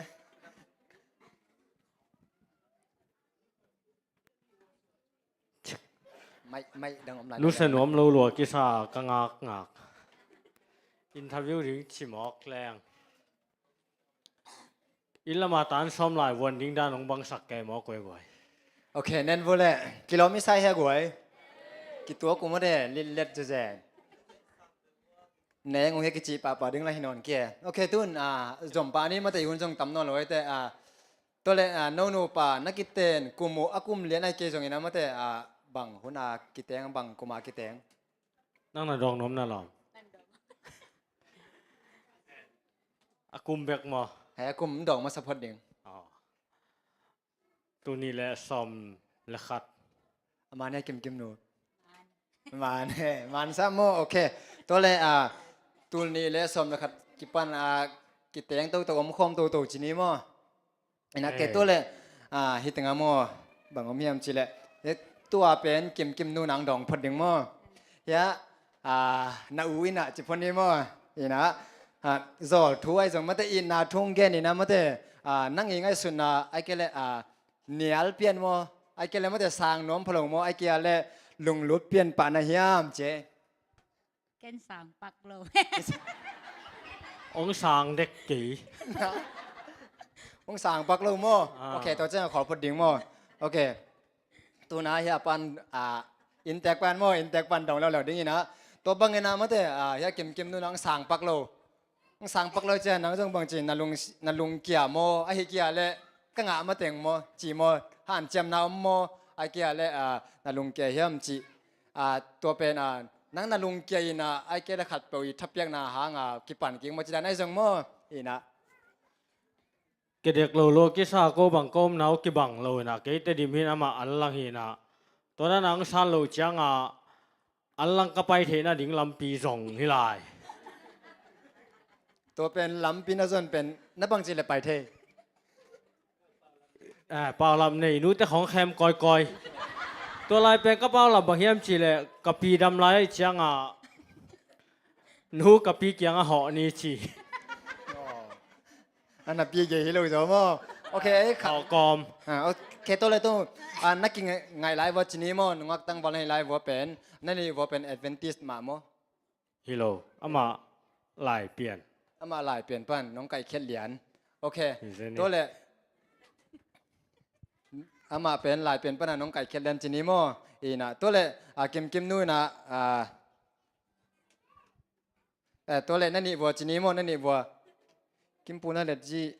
Mai, mai dang om lai. Nusia nuam lo lua kisa ka ngakngak. Interview ding ci mawk leng. Inn lamah tan sawm lai vuan ding dan hong bangsak kei maw guai guai. Ok, nen vo leh. Kilawm i sa hia guai. Kituak uh mawk de, litlet zezen. Neng uh hia kicih pahpah ding la hi nawn kei. Ok, tu-in, ah, zom pah ni mate, hun zong tam nawn lo ei te, ah, tua leh, ah, no nupa na kiten kum uh a kum lian ai kei zongin a mate, ah, bang hun a kiteng, bang kum a kiteng. Nang na dawng nuam na lawm. A kum bek maw? Hei, a kum dawng masa phot ding. Aw. Tul nih le sawm le khat. A man hia Kimkim nu? Man he, man sa maw? Ok. Tua leh, ah, tul nih le sawm le khat kipan, ah, kiteng toto, om khawm toto ci ni maw? Ina ke tua leh, ah, hih tengah maw, bang om hiam cih leh, hih tua pen Kimkim nu nang dawng phot ding maw? Hia, ah, na u ina ci phot ni maw? Ina, ah, zawl thu ai zong mate, ina thu gen ina mate, ah, nang i ngaihsutna ai ke leh, ah, nial pian maw? Ai ke leh mate sang nuam pha lo maw? Ai ke leh lunglut pian pah na hiam ci e. Ken sang pak lo. Ong sang dek kei. Ong sang pak lo maw? Ah. Ok, tua ciang a khawl phot ding maw? Ok. Tuna hia pan, ah, inntek pan maw, inntek pan dong leuleu ding ina. Tua bang ina mate, ah, hia Kimkim nu nang sang pak lo. Ong sang pak lo ciang nang zong bang ci, na lung, na lungkia maw, ahi kia leh ka ngah mateng maw, ci maw, hanciamna om maw, ai kia leh, ah, na lungkia hiam ci. Ah, tua pen, ah, nang na lungkia ina, ai kia leh khatpeuh i thapiakna hanga kipan kik maw ci dan ai zong maw, ina. Kidek lo lo kisa ko bang ko omna uh kibang lo ina, kei Tedim hi in amah an lang hi ina. Tua dan a ang san lo cianga an lang ka pai theihna ding lampi zong hi lai. Tua pen lampi na zon pen na bang ci leh pai thei? Eh, paulam nei, nute khong khem kawikawi. Tua lai pen ka paulam bang hiam cih leh ka pi dam lai cianga nu ka pi kiangah hawh ni ci. A na pi gei hi lo zaw maw? Ok, ei kha. Hawh kawm. Ah, ok, tua leh tu, ah, na kingaih lai vua ci ni maw? Nungak tangval na hi lai vua pen, na nih vua pen Adventist mah maw? Hi lo, amah lai pian. Amah lai pian pan nong kaihkhiat lian. Ok. Hi zen ni. Tua leh amah pen lai pian pan a nong kaihkhiat lian ci ni maw? Ina, tua leh, ah, Kimkim nu ina, ah, eh, tua leh na nih vua ci ni maw, na nih vua. Kimpu na let zi.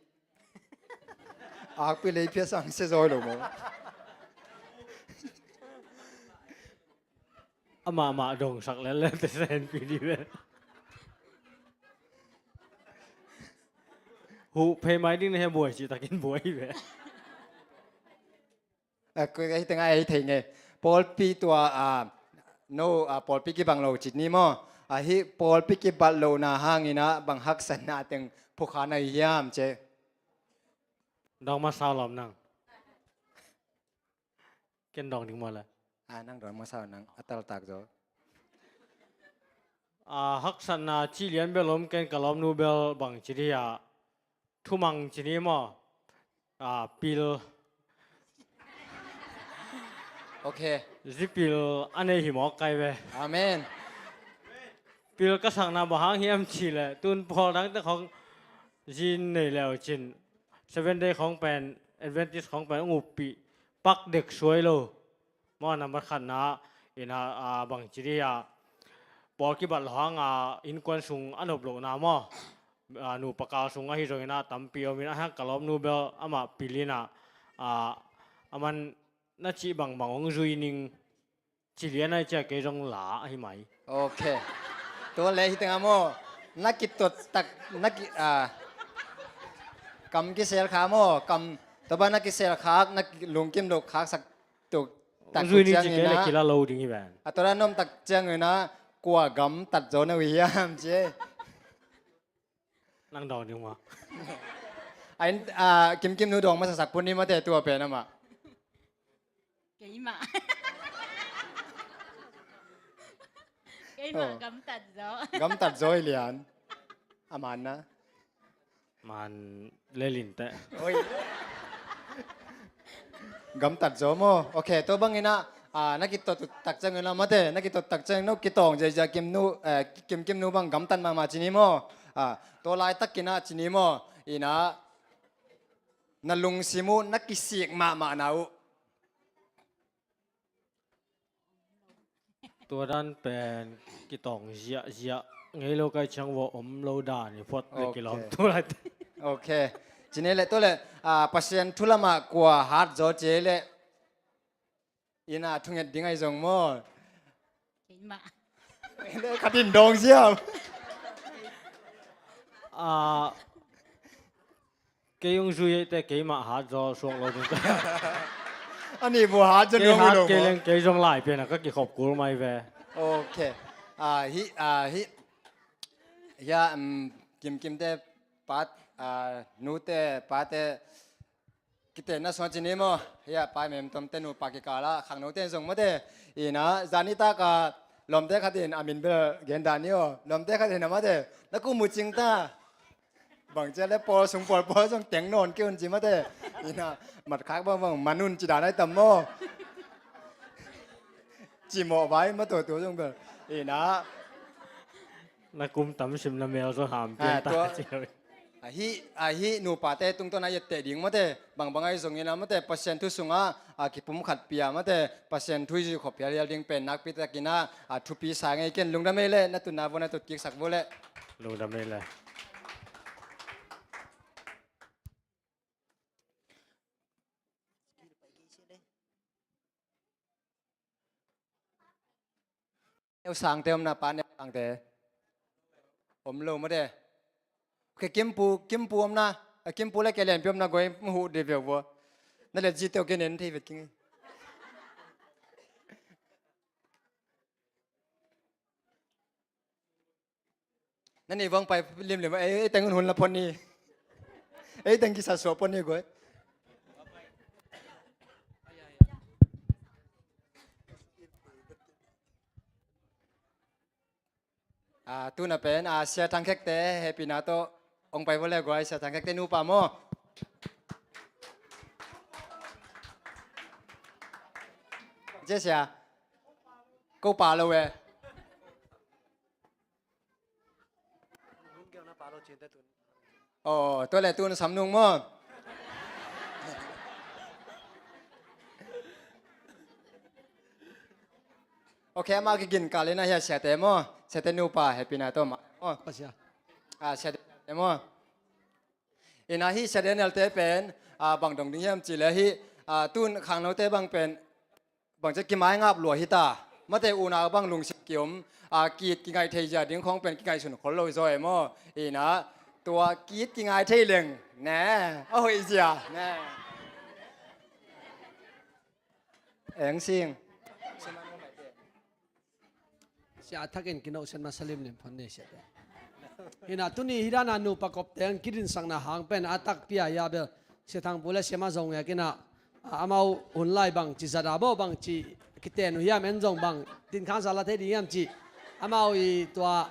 Akpi lei phiat sang se zawi lo maw? amah mah dongsak lel lel te sa en pi di ve. Huh phei mai ding na he buai cih takin buai ve. A, koi ka hi tengah a hi thei nge. Pawlpi tua, a, no, a, pawlpi kibang lo cit ni maw? A, hi pawlpi kibat lohna hangin ah bang haksatna teng phukha na hi hiam ci. Dong masa lawm nang. Ken dong ding maw le? A, nang dong masa nang a taltak zaw. A, haksatna ci lian bel om ken ka lawmnu bel bang ci di a. Thumang ci ni maw? A, pil. Ok. Zi pil a nei hi mawk kai ve. Amen. Pil ka sakna bang hang hiam ci le tun pawl dangte khong zi nei leu cin Seven Day khong pen, Adventist khong pen ung uppih pak dek suai lo. Maw, nambat khatna in a, a, bang ci di a, pawl kibat lo hang a, innkuan sung a nop lohna maw? A, nupa kal sung ahi zongin a tampi om in a, hang ka lawmnu bel amah pil in a, a, aman na cih bangbang hong zui ning ci lian ai cia kei zong la ahi mai. Ok. Tua le hi tengah maw? Na kitot tak, na ki, a, kam kisel kha maw? Kam, tua bang na kisel khak, na ki, lungkim lo khaksak tuk tak zui ni ci ciangin kei le ah kila lo ding hi ven. A tua dan om tak ciangin ah kua gamtat zo na uh hiam ci. Nang dong ding maw? A, in, a, Kimkim nu dong masasak pun ni mate tua pen amah. Keimah. Keimah gamtat zo. Gamtat zo hi lian. A man na. Man lelin te. Oi. Gamtat zo maw? Ok, tua bangin ah, a, na kitot tak ciangin ah mate, na kitot tak ciangin no kitawng ziazia Kim nu, eh, Kimkim nu bang gamtat mahmah ci ni maw? A, tua laitakin ah ci ni maw? In ah na lungsim uh na kisik mahmah na uh. Tua dan pen kitawng ziahziah ngei lo kai ciang vua om lo dan i phuat le kilawm tu lai te. Ok. Ci ni le tua le, a, Pasian thu lamah kua hat zaw ci le in ah thunget ding ahi zong maw? Keimah. Khat in dong ziau. A, kei ung zui ei te keimah hat zaw suak lo ding. A nih vua hat zaw kei nuam hat lo kei maw? Leng kei zong lai pian a ka kikhop kul mai ve. Ok. A, hi, a, hi. Hia, um, Kimkim te pat, a, nu te pa te kite na suan ci ni maw? Hia pa mem tom te nupa kikal ah khangno te zong mate. In ah zani tak a lawmte khat in a min bel gen dan ni aw. Lawmte khat in a mate na ku mu cing ta. Bang cia le pawl sung pawl pawl zong teng nawn kei un ci mate. In ah mat khak bang bang man un ci dan ai tam maw? Ci mawh vai ma tua tua zong bel. In ah na kum tam sim na mel zong ham pian ta ci lo. Ahi, ahi nupate tungtawn a i etteh ding mate, bangbang ahi zongin a mate, Pasian thu sungah a kipum khat pia mate, Pasian thu i zui khop hialhial ding pen nakpi takin a, a thupi sa ngei ken. Lungdam ei le, na tutna vua na tut kiksak vua le. Lungdam ei le. Neu sangte om na pa neu sangte. Om lo mate. Ke kimpu, kimpu om na. A kimpu le ke lenpi om na goi mu hu de veu vua. Na le ji teu ke nen thei vet king. Na ni vang pai limlim, ei, ei teng hun hun la pon ni. Ei teng kisa suah pon ni goi. A, tuna pen, a, Sia Thang Khekte, hehpihna tawh, ong pai vua le guai, Sia Thang Khekte nupa maw? Cia sia. Ko pa lo e. Aw, tua le tun sam nung maw? Ok, ama kigin kalina hia siate maw? Siate nupa, hehpihna tawh ma. Aw. Asia. Ah, siate maw? Ina hi siate nelte pen, ah, bang dong ding hiam ci le hi, ah, tun khangnote bang pen, bang ci kimai ngap lua hi ta. Mate unau bang lungsim kiom, a, ki-it kingaih thei zia ding khong pen kingaihsun khol lo zaw e maw. Ina, tua ki-it kingai thei leng ne, a hoih zia ne. Eng sing. Sia a thakin kinohsiat masa limlim phot ni sia te. Ina tuni hi dana nupa kopte ang kidinsakna hang pen a takpi a ia bel Sia Thang Pu le Sia Ma Zong Ngek ina, a, amau hun lai bang ci zat a bo bang ci kiten uh hiam en zong bang tin khang sa la thei ding hiam ci. Amau i tua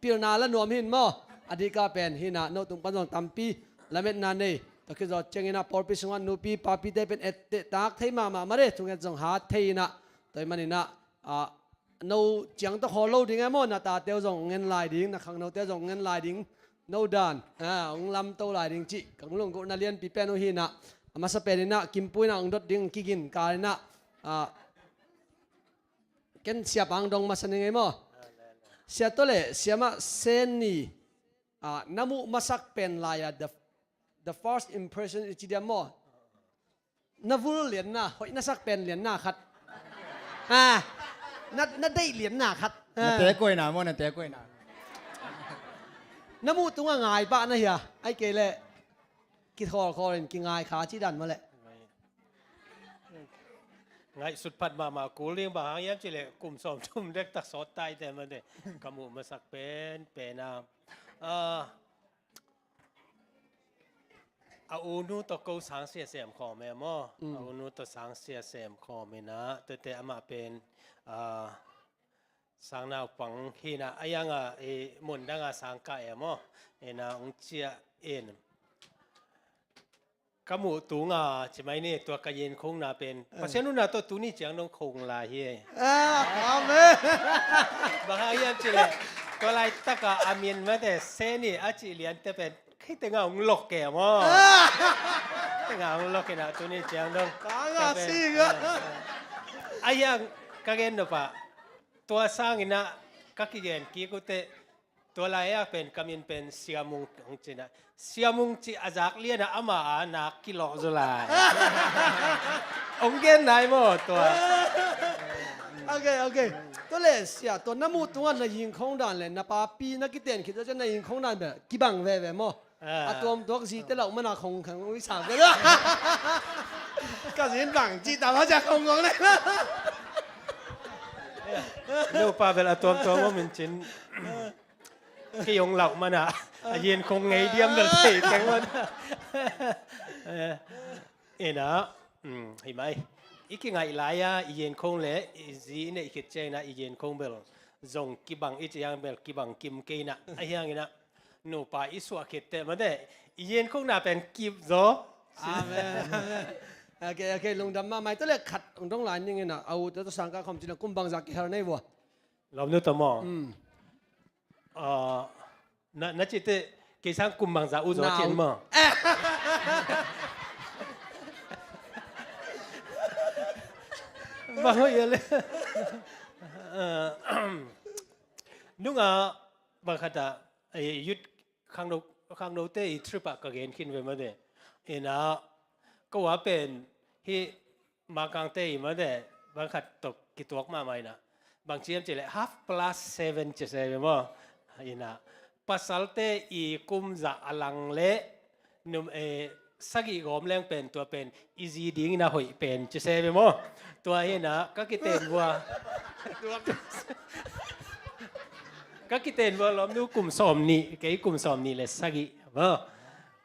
pilna la nuam hin maw. A dika pen hina no tung pan zong tampi lametna nei. Tua khit zawh ciang ina pawlpi sungah nupi papite pen etteh tak thei mahmah mare thunget zong hat thei ina. Tua i man ina, a, no ciang tawh khawl lo ding e maw, na tate uh zong ngen lai ding, na khangnote uh zong ngen lai ding, no dan, a, hong lamto lai ding cih ka lunggulhna lianpi pen uh hi ina, a masa pen ina, Kimpu ina hong dot ding kigin kal ina, a, ken siapa hong dong masa ning ei maw. Sia tawh le, siamah Sen ni, a, na muh masak pen lai a, the, the first impression i ci diam maw. Na vul lianna, hoih na sak pen lianna khat. Ha, na, na deih lianna khat. Ha. Na te koina maw, na te koina. Na muh tungah ngai pah na hia, ai kei leh. Kikhawlkhawl in kingai kha ci dan maw leh. Ngaihsut phat mahmah kul ding bang hang hiam cih leh kum sawmthum dektak sawt taite mate. Ka muh masak pen, pen a. A, a unu tawh ko sang sia sem khawm e maw. Mm. A unu tawh sang sia sem khawm ina, tuate amah pen, a, sang naupang hi ina, a ianga, i, mun danga sang kah e maw. Ina, hong ciah in. Ka muh tunga, ci mai ni, tua ka yin khongna pen. Eh. Pasian nuna tawh tuni ciang dong khong lai hi. Ah, amen. Bang hang hiam cih leh, tua laitaka a min mate, Sen ni a cih liante pen. Kei tengah hong lok e maw. Ah. Tengah hong lok ina tuni ciang dong. Ka nga sing a. A iang ka gen nop a. Tua sang ina ka kigen kik uh teh. Tua lai-ah pen ka min pen Sia Mung hong ci ina. Sia Mung cih a zak lian a ama a nak kilawh zaw lai. Hong gen nai maw tua. Ok, ok. Tua le sia, tua na muh tungah na yingkhong dan le na papi na kiten khit zaw ciang na yingkhong dan bel kibang veve maw. Ah. A tuamtuak zite lauh mana khong khang ui sa bel. Ka zin bang cih ta ma cia khong khong le. Nupa bel a tuamtuak maw min cin. Kei hong lauh mana a yin khong ngei diam bel thei teng mana. Eh, ina, mm, hi mai. I kingaih lai-a i yin khong le i zi i neih khit ciang ina i yin khong bel zong kibang i ciang bel kibang kim kei ina. A hiang ina nupa i suah khit teh mate i yin khongna pen kip zaw. Amen. Amen. Ok, ok, lungdam mahmah. Tua le khat hong dong lai ning ina, a u te tawh sang kah khawm cih na kum bangzah kihel nei vua. Lawmnu tawh maw? Mm. Ah, na, na cih teh kei sang kum bangzah uh zaw cin maw? Bang hoih a le. Ah, nunga bang khat ah, eh, youth khangno, khangnote i trip ah ka gen khin ve mate. Ina, ko a pen hi Mangkangte i mate, bang khat tawh kituak mahmah ina. Bang ci hiam cih leh half past seven ci se ve maw. Ina, pasalte i kum zah a lang le num, eh, sagih gawm leng pen tua pen i zi ding ina hoih pen ci se ve maw. Tua hi ina ka kiten vua. Ka kiten vua lawmnu kum sawm nih, kei kum sawm nih le sagih maw.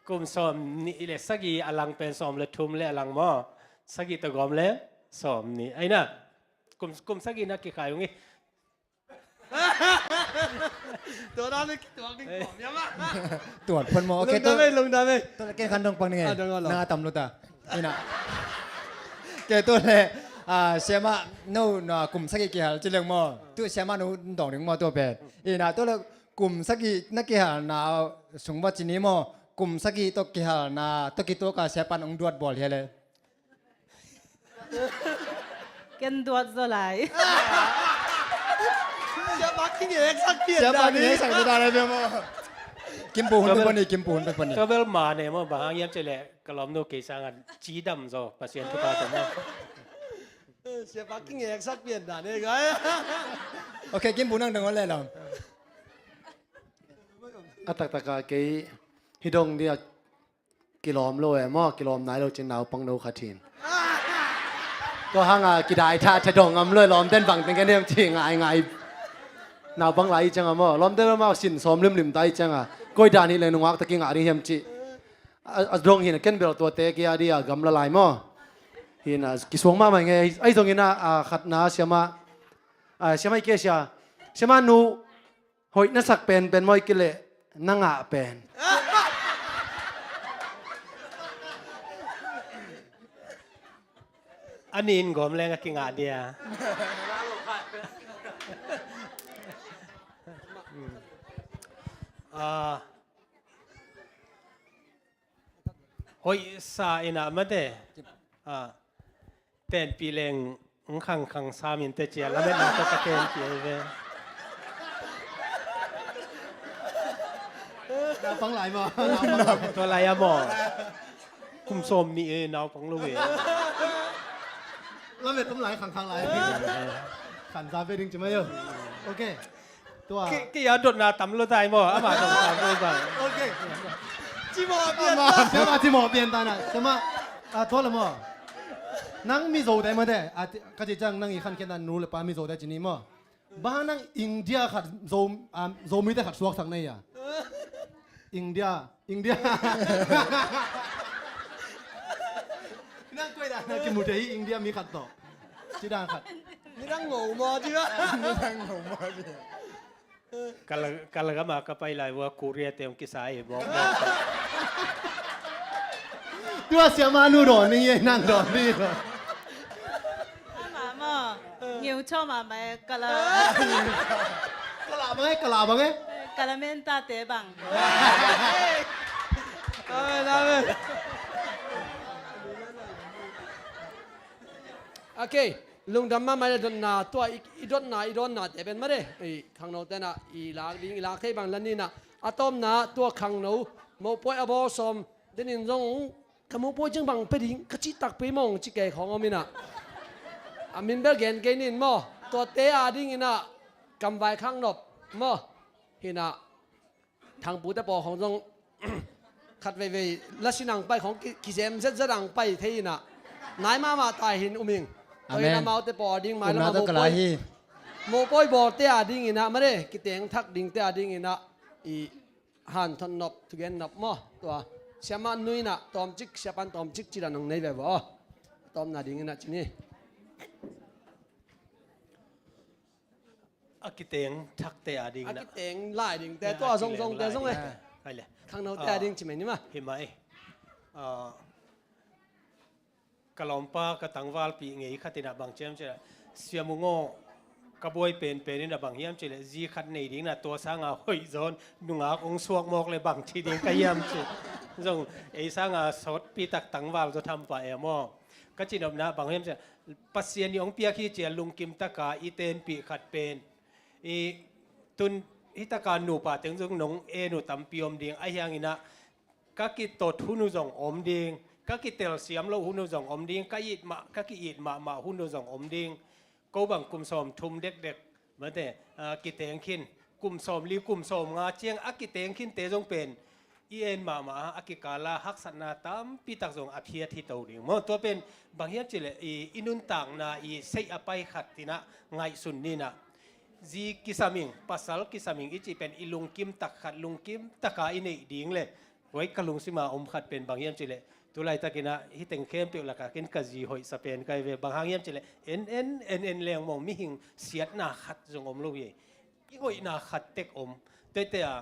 Kum sawm nih le sagih a lang pen sawm le thum le a lang maw. Sagih tawh gawm le sawm nih. Ai na. Kum, kum sagih na kikhai ung hi. Tua dan le kituak ding kawm ia mah. Tuat phan maw. Ok, lungdam ei, lungdam ei. Tua le ken khan dong pang ning ei. Ah, dong lo. Na tam lo ta. Ina. Kei tua le, ah, siamah no na kum sagih kihal ci leng maw. Tu siamah no dong ding maw tua pen. Ina tua le kum sagih na kihalna sung va ci ni maw. Kum sagih tawh kihalna tawh kituak a siapan hong duat bawl hi a le. Ken duat zaw lai. Siapa kingeksak pian. Siapa kingeksak pian dan a bia maw. Kimpu hun pe pani, kimpu hun pe pani. Ka bel ma ne maw, bang hang hiam cih leh ka lawmnu kei sang a cidam zaw, Pasian thupha tawh maw. Siapa kingeksak pian dan e gai. Ok, Kim Bu nang dong le lo. A taktak a kei hi dong dia kilawm lo e maw, kilawm nai lo cin naupang no khat hin. Tua hanga kidai tha tha dong am lo e, lawm den bang teng ka nem ci ngai ngai. Naupang lai i ciang a maw, lawm den maw sin sawm limlim ta i ciang a. Koi dan hi leng nungak ta kingah ding hiam ci. A, a dong hin a ken bel tuate kia dia gamla lai maw. Hin a kisuang mahmah nge, ai zong hin a, a khatna siama, a, siama i ke sia. Siama nu, hoih na sak penpen maw i kileh na ngah pen. A nin gawm leng a kingah dia. Ah, hoih sa inah mate. Ah, tenpih leng ng khangkhang samin te cia lametna tawh ka tenpih ahi ve. Naupang lai maw? Tua lai a maw? Kum sawm nih e, naupang lo e. Lamet om lai, khangkhang lai. Khansa ve ding ci mai o. Ok. Tua. Ki, ki a dotna tam lo tai maw? Ama dotna tam lo tai. Ok. Ci mawh pian ta. Siama ci mawh pian ta na. Siama, a, tua la maw? Nang mi zo tai maw te? A, ka ci ciang nang i khankhiatna nu le pa mi zo tai ci ni maw? Bang nang India khat zo, a, Zomi te khat suaksak na hi a? India, India. Nang koi dan na kimu thei hi India mi khat tawh. Ci dan khat. Ni dang ngo maw ci a? Ni dang ngo maw ci a? Kala, kala gama ka pai lai vua Korea te hong kisa e bawk. Tua siama nu dawn ni e, nang dawn ni. Ama maw, ngiu chaw mahmah e, kala. Kala bang e, kala bang e. Kala men ta te bang. Amen, amen. Ok, lungdam mahmah le dotna, tua i, i dotna, i dawnna te pen mate, i khangno tena i lak ding, i lak thei bang la nina, a tawmna tua khangno, mopawi a bawl sawm, denin zong ka mopawi ciang bang pe ding, ka cih takpi mawng ci kei khawng om ina. A min bel gen kei nin maw, tuate a ding ina, kamvai khangnop maw, hina. Thangpu te paw khong zong khat veivei la sin ang pai khong ki, kizem zetzet ang pai thei ina. Nai mahmah tai hin um ing. Amen. Tua ina amau te paw a ding mai lam a mopawi. Mopawi bawl te a ding ina mare, kiteng thak ding te a ding ina i han thon nop, thugen nop maw. Tua siama nu ina tawmcik, siapan tawmcik ci dan ang nei ve vaw. Tawmna ding ina ci ni. A kiteng thakte a ding a kiteng lai dingte, tua zongzongte zong e. Khangnote a ding ci mai ni ma. Hi mai. Ka lawmpa ka tangvalpih ngei khat inah bang ciam cih leh, Sia Mung aw, ka buai penpen inah bang hiam cih leh zi khat nei ding inah tua sanga hoih zawn nungak ong suak mawk le bang ci ding ka hiam cih. Zong ei sanga sawtpi tak tangval zaw tham pah e maw. Ka cinopna bang hiam cih leh Pasian i ong piak hi cia lungkim taka i tenpih khat pen i tun hi taka nupa teng zong nong en uh tampi om ding ahi hanginah ka kitot hun uh zong om ding, ka kitelsiam loh hun uh zong om ding, ka it mah, ka ki-it mahmah hun uh zong om ding. Ko bang kum sawm thum dekdek mate, ah, kiteng khin, kum sawm li kum sawm nga ciang a kiteng khinte zong pen i en mahmah a, a kikala haksatna tampi tak zong a phiat hi to ding maw. Tua pen bang hiam cih leh i, i nuntakna i seih a pai khat inah ngaihsun ninah zi kisam ing, pasal kisam ing i cih pen i lungkim tak khat, lungkim taka i neih ding le. Huai ka lungsima om khat pen bang hiam cih leh, tu laitakinah hih teng khempeuh lakah ken ka zi hoihsa pen ka hi ve. Bang hang hiam cih leh en en en en leng maw, mihing siatna khat zong om lo hi. I hoihna khat tek om. Tuate ah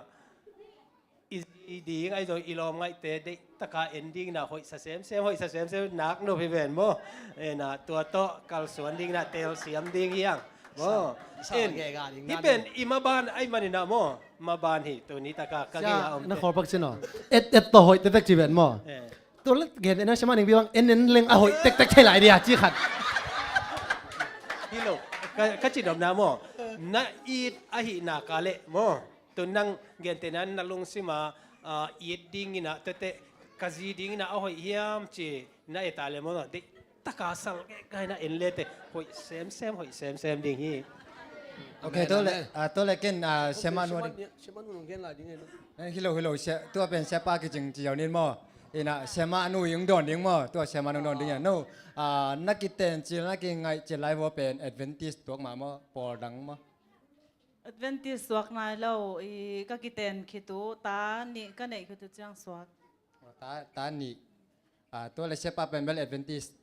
i zi ding ahi zong i lawm ngaihte deih taka en ding inah hoihsa semsem, hoihsa semsem nak nop hi ven maw. Enah tua tawh kalsuan ding inah telsiam ding hiang maw. En hih pen i maban ahi maninah maw, maban hi tuni taka ka gei a om na kholpak cin aw. Et et tawh hoih tektek ci ven maw. Tua la gen en a siama ning bi bang en en leng a hoih tektek thei lai dia ci khat. Hi lo, ka, ka cinopna maw, na it ahih naka leh maw. Tun nang gentehna na lungsima, ah, it ding inah tuate ka zi ding inah a hoih hiam ci na eta le maw, deih taka sal kei kaina en lete hoih semsem, hoih semsem ding hi. Ok, tua le, ah, tua le ken, ah, siamah nu ding. Siamah nu nong gen lai ding hi lo. Eh, hi lo, hi lo, sia, tua pen siapa kicing ci ziau ning maw. Ina siamah nu ing dawn ding maw. Tua siamah nu dawn ding a no. Ah, na kiten cil, na kingaih cil lai vua pen Adventist tuak mah maw, pawl dang maw? Adventist suak nai lo, i ka kiten khit uh, ta nih ka neih khit uh ciang suak. Oh, ta, ta nih. Ah, tua le siapa pen bel Adventist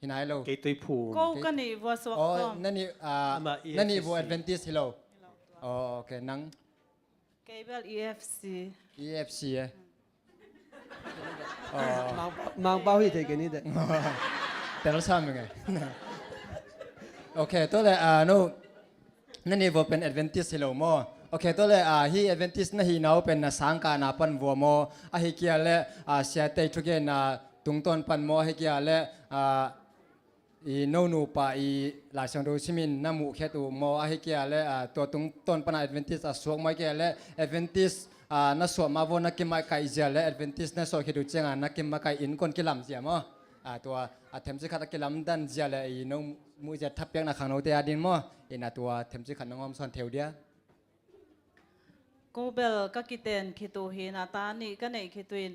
hi nai lo. Kei Tuiphum. Ko ka nih vua suak. Oh, ko. Na nih, ah, amah na nih vua E F C. Adventist hi lo. Hi lo, tua. Oh, ok, nang. Kei bel E F C. E F C, eh. Oh. Mang, Mangpau hi thei kei ni te. Tel sam nge. Ok, tua le, ah, no. Na nih vua pen Adventist hi lo maw. Ok, tua le, ah, hi Adventist na hi nau pen na sangkah na pan vua maw. Ahi kia le, ah, siate thugenna tungtawn pan maw. Ahi kia le, ah, i no nupa i Lai Siangtho simin na muh khiat uh maw, ahi kia le, ah, tua tungtawn pana Adventist a suak maw, ahi kia le Adventist, ah, na suah mah vua na kimakaih zia le Adventist na suah khit uh cianga na kimakaih innkuan kilam zia maw. Ah, tua, ah, themci khat a kilamdan zia le i no muh zia thapiakna khangnote a din maw. Ina tua themci khat na ngawm sawn theu dia. Ko bel ka kiten khit uh hi na, ta nih ka neih khit uh in,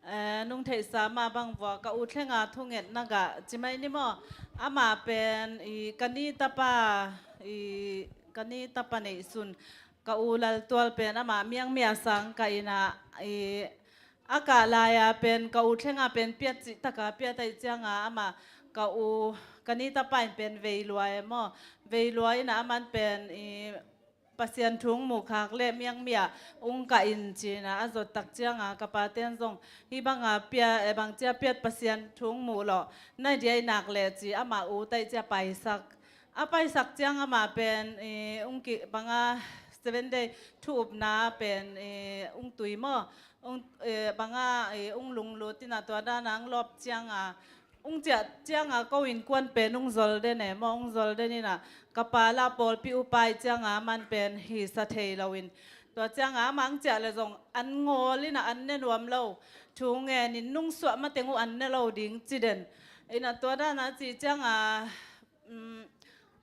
eh, nung theihsa mah bang vua ka u thlenga thungetna gah ci mai ni maw. Amah pen i ka ni tapa, i ka ni tapa neihsun ka u Laltual pen amah Miangmia sang ka ina, i a kah lai-a pen ka u thlenga pen piat cih taka piat aih cianga amah ka u ka ni tapa in pen veilua e maw. Veilua ina aman pen i Pasian thu hong muh khak le Miangmia ung kah in cina a zot tak cianga ka paten zong hih banga pia, eh, bangcia piat Pasian thu hong muh lawh nai dia i nak leh ci amah u taih cia paisak. A paisak ciang amah pen, eh, ung ki banga Seven Day thu upna pen, eh, ung tui maw. Ung, eh, banga, eh, ung lunglut ina tua dana ang lawp cianga ung ciah cianga ko innkuan pen ung zol den e maw, ung zol den ina ka pa la pawlpi upa i cianga man pen hisa thei loin tua cianga amah ang ciah le zong an ngawl ina an ne nuam lo. Thu ngenin nung suah mateng uh an ne lo ding ci den. Ina tua dana ci cianga, um,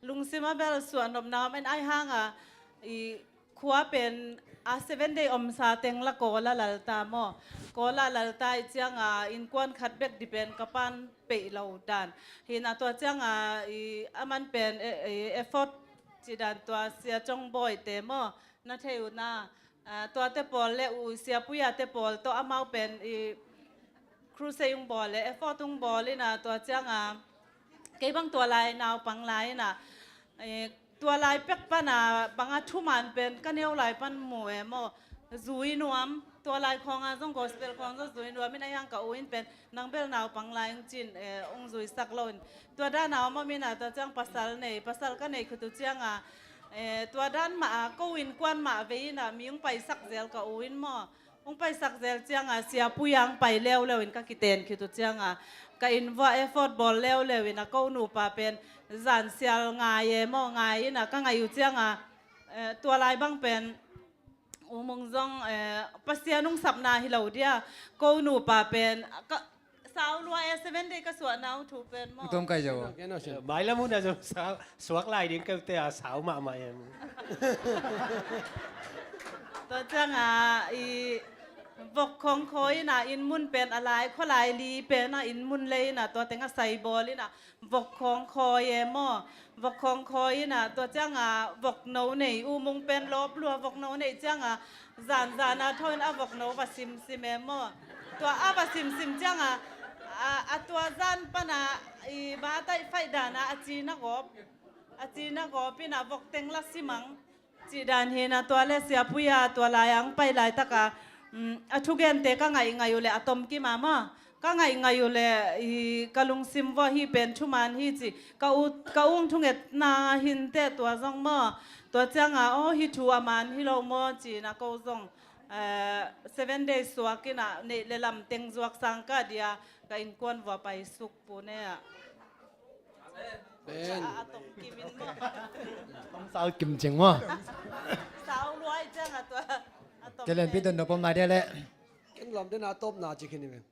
lungsima bel suah nopna om en ai hanga i khua pen a Seven Day omsa teng la Kawla lalta maw. Kawla lalta i cianga innkuan khat bek di pen ka pan peih lo dan. Hina tua cianga i aman pen e, e, effort ci dan tua Sia Cong Bawi te maw. Na thei uh na, ah, tuate pawl le uh Sia Puya te pawl tawh amau pen i crusade ung bawl le effort ung bawl ina tua cianga kei bang tua lai naupang lai ina, eh, tua lai pek pana banga thuman pen ka neu lai pan mu e maw. Zui nuam, tua lai khawnga zong gospel khawng zong zui nuam ina hiang ka u in pen nang bel naupang lai ung cin, eh, ung zuisak lo in. Tua dana om om ina tua ciang pasal nei, pasal ka nei khut uh cianga, eh, tua dan mah a ko innkuan mah vei ina mi ung paisak zel ka u in maw. Ung paisak zel cianga Sia Puya ang pai leuleu in ka kiten khit uh cianga ka inn vua effort bawl leuleu ina ko nupa pen zan sial ngai e maw, ngai ina ka ngai uh cianga, eh, tua lai bang pen U Mung zong, eh, Pasian ung sapna hi lo dia, ko nupa pen ka sau lua e Seven Day ka suahna ung thu pen maw. Tung kai zo. Mailam hun a zong sau, suak lai ding keu te a sau mahmah em. Tua cianga i vok khawng khawi ina inn mun pen a lai khualai li pen a inn mun lei ina tua teng a sai bawl ina vok khawng khawi e maw. Vok khawng khawi ina tua cianga vok no nei U Mung pen lawp lua vok no nei cianga zan zana tho in a vok no va simsim e maw. Tua a va simsim cianga a, a tua zan pana i ba taih faih dana a cina gawp. A cina gawp ina vok teng la simang. Cih dan hina tua le Sia Puya tua lai ang pai laitaka, um, a thugente ka ngaih ngaih uh le a tom kima maw. Ka ngaih ngaih uh le i ka lungsim vua hi pen thuman hi ci. Ka u, ka ung thungetna hinte tua zong maw. Tua cianga aw hi thu a man hi lo maw ci na ko zong, eh, Seven Days suak ina neih le lam teng zuak sang ka dia ka innkuan vua pai suk pu ne ah. Amen. A, a tom kim in maw. Tom sau kim cing maw. Sau luai ciang a tua. A tom. Kelen pi don do pom lai dia le. Ken lam den a tom na ci khin i men.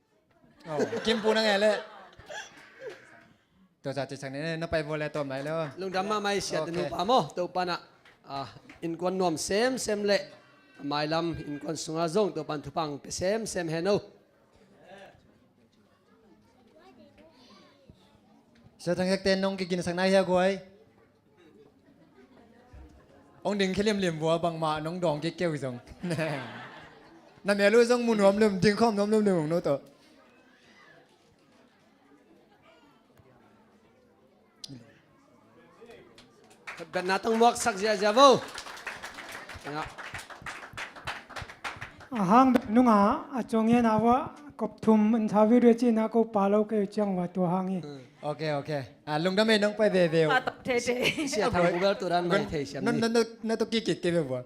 Oh, kim pu na nge le. Tua za ci sak ni, na pai vua le tawm lai lo. Lungdam mahmah i siate nupa maw, Topa na, ah, innkuan nuam semsem le mailam innkuan sungah zong Topa in thupha pia semsem hen o. Sia Thang Hek te nong kiginsak nai hia guai? Ong ding khia limlim vua, bangmah nong dawng kik kei uh zong. Na mel uh zong mu nuam lim, ding khawm nuam limlim ong no tawh. Betna tang muaksak ziazia vo. A hang bek nungah a cuang hian a vua kop thum an tha viu dua ci na ko pa lo kei uh ciang vua tua hang hi. Ok, ok. A, lungdam ei, nong pai veve uh. A tawh thei thei. Sia Thang Pu bel tu dan mai thei siam ni. Na, na, na, na tawh kik kik kei ve vua.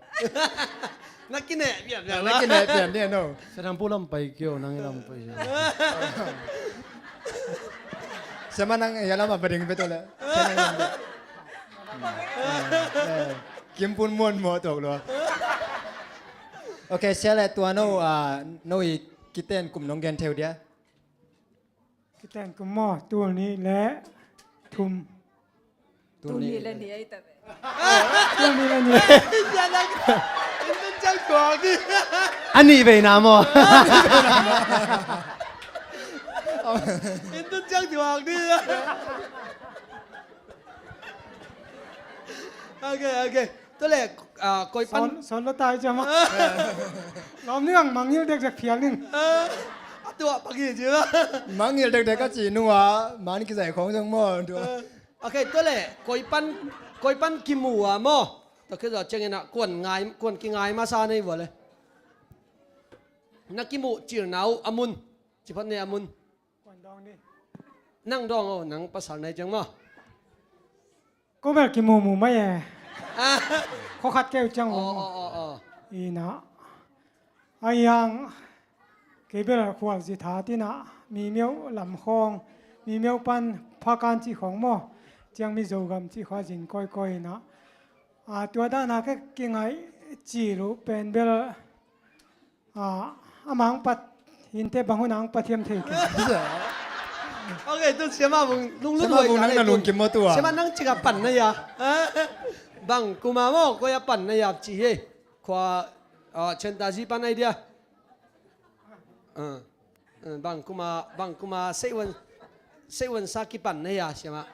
Na kineh pian pian. Na kineh pian ni no. Sia Thang Pu lam pai kei uh, nang i lam pai. Sia ma nang i a lam a va ding ve tawh le. Sia nang lam. Eh, eh. Kim Pun Muan maw tawk lua. Ok, sia le tua no, ah, no i kiten kum nong gen theu dia. Kiten kum maw, tul nih le thum. Tul nih le nih ei ta ve. Tul nih le nih. Inn tun ciang thuak dih. A nih veina maw? Inn tun ciang thuak dih. Ok, ok. Tua le, ah, koi pan. Sawn, sawn lo tai ciam a. Lawm ning ang mangngilh dekdek phial ning. Ah, a tua pagi ciam a. Mangngilh dekdek a ci nung a, man kizai khawng zong maw, tua. Ah, ok, tua le, koi pan, koi pan kimu a maw. Tua khit zawh ciangin a, kuan ngai, kuan kingai masa nei vua le. Na kimuh cilna uh a mun. Ci phot ni a mun. Nang dawng o, nang pasal nai ciang maw? Ko bel kimumu mai e. Ah. Khuakhat keu ciang o. Aw, aw, aw, aw. Ina. Ai ang kei bel khual zi tha tina mi miau lam khawng, mi miau pan phakan cih khawng maw? Ciang mi Zogam cih khua zin kawikawi ina. A, tua dana ka kingaih cil uh pen bel Ah, amah ang pat hinte bang hun ang pat hiam thei kei. Ok, tu siama bung lunglut siama huai bung ka nang le na lungkim maw tua? Siama nang cika pan na ya. Bang kuma maw, koi a pan na ya ci he. Khua, ah, Chentazi pan ai dia. Ah, ah, bang kuma, bang kuma seiwan, seiwan sa kipan na ya siama.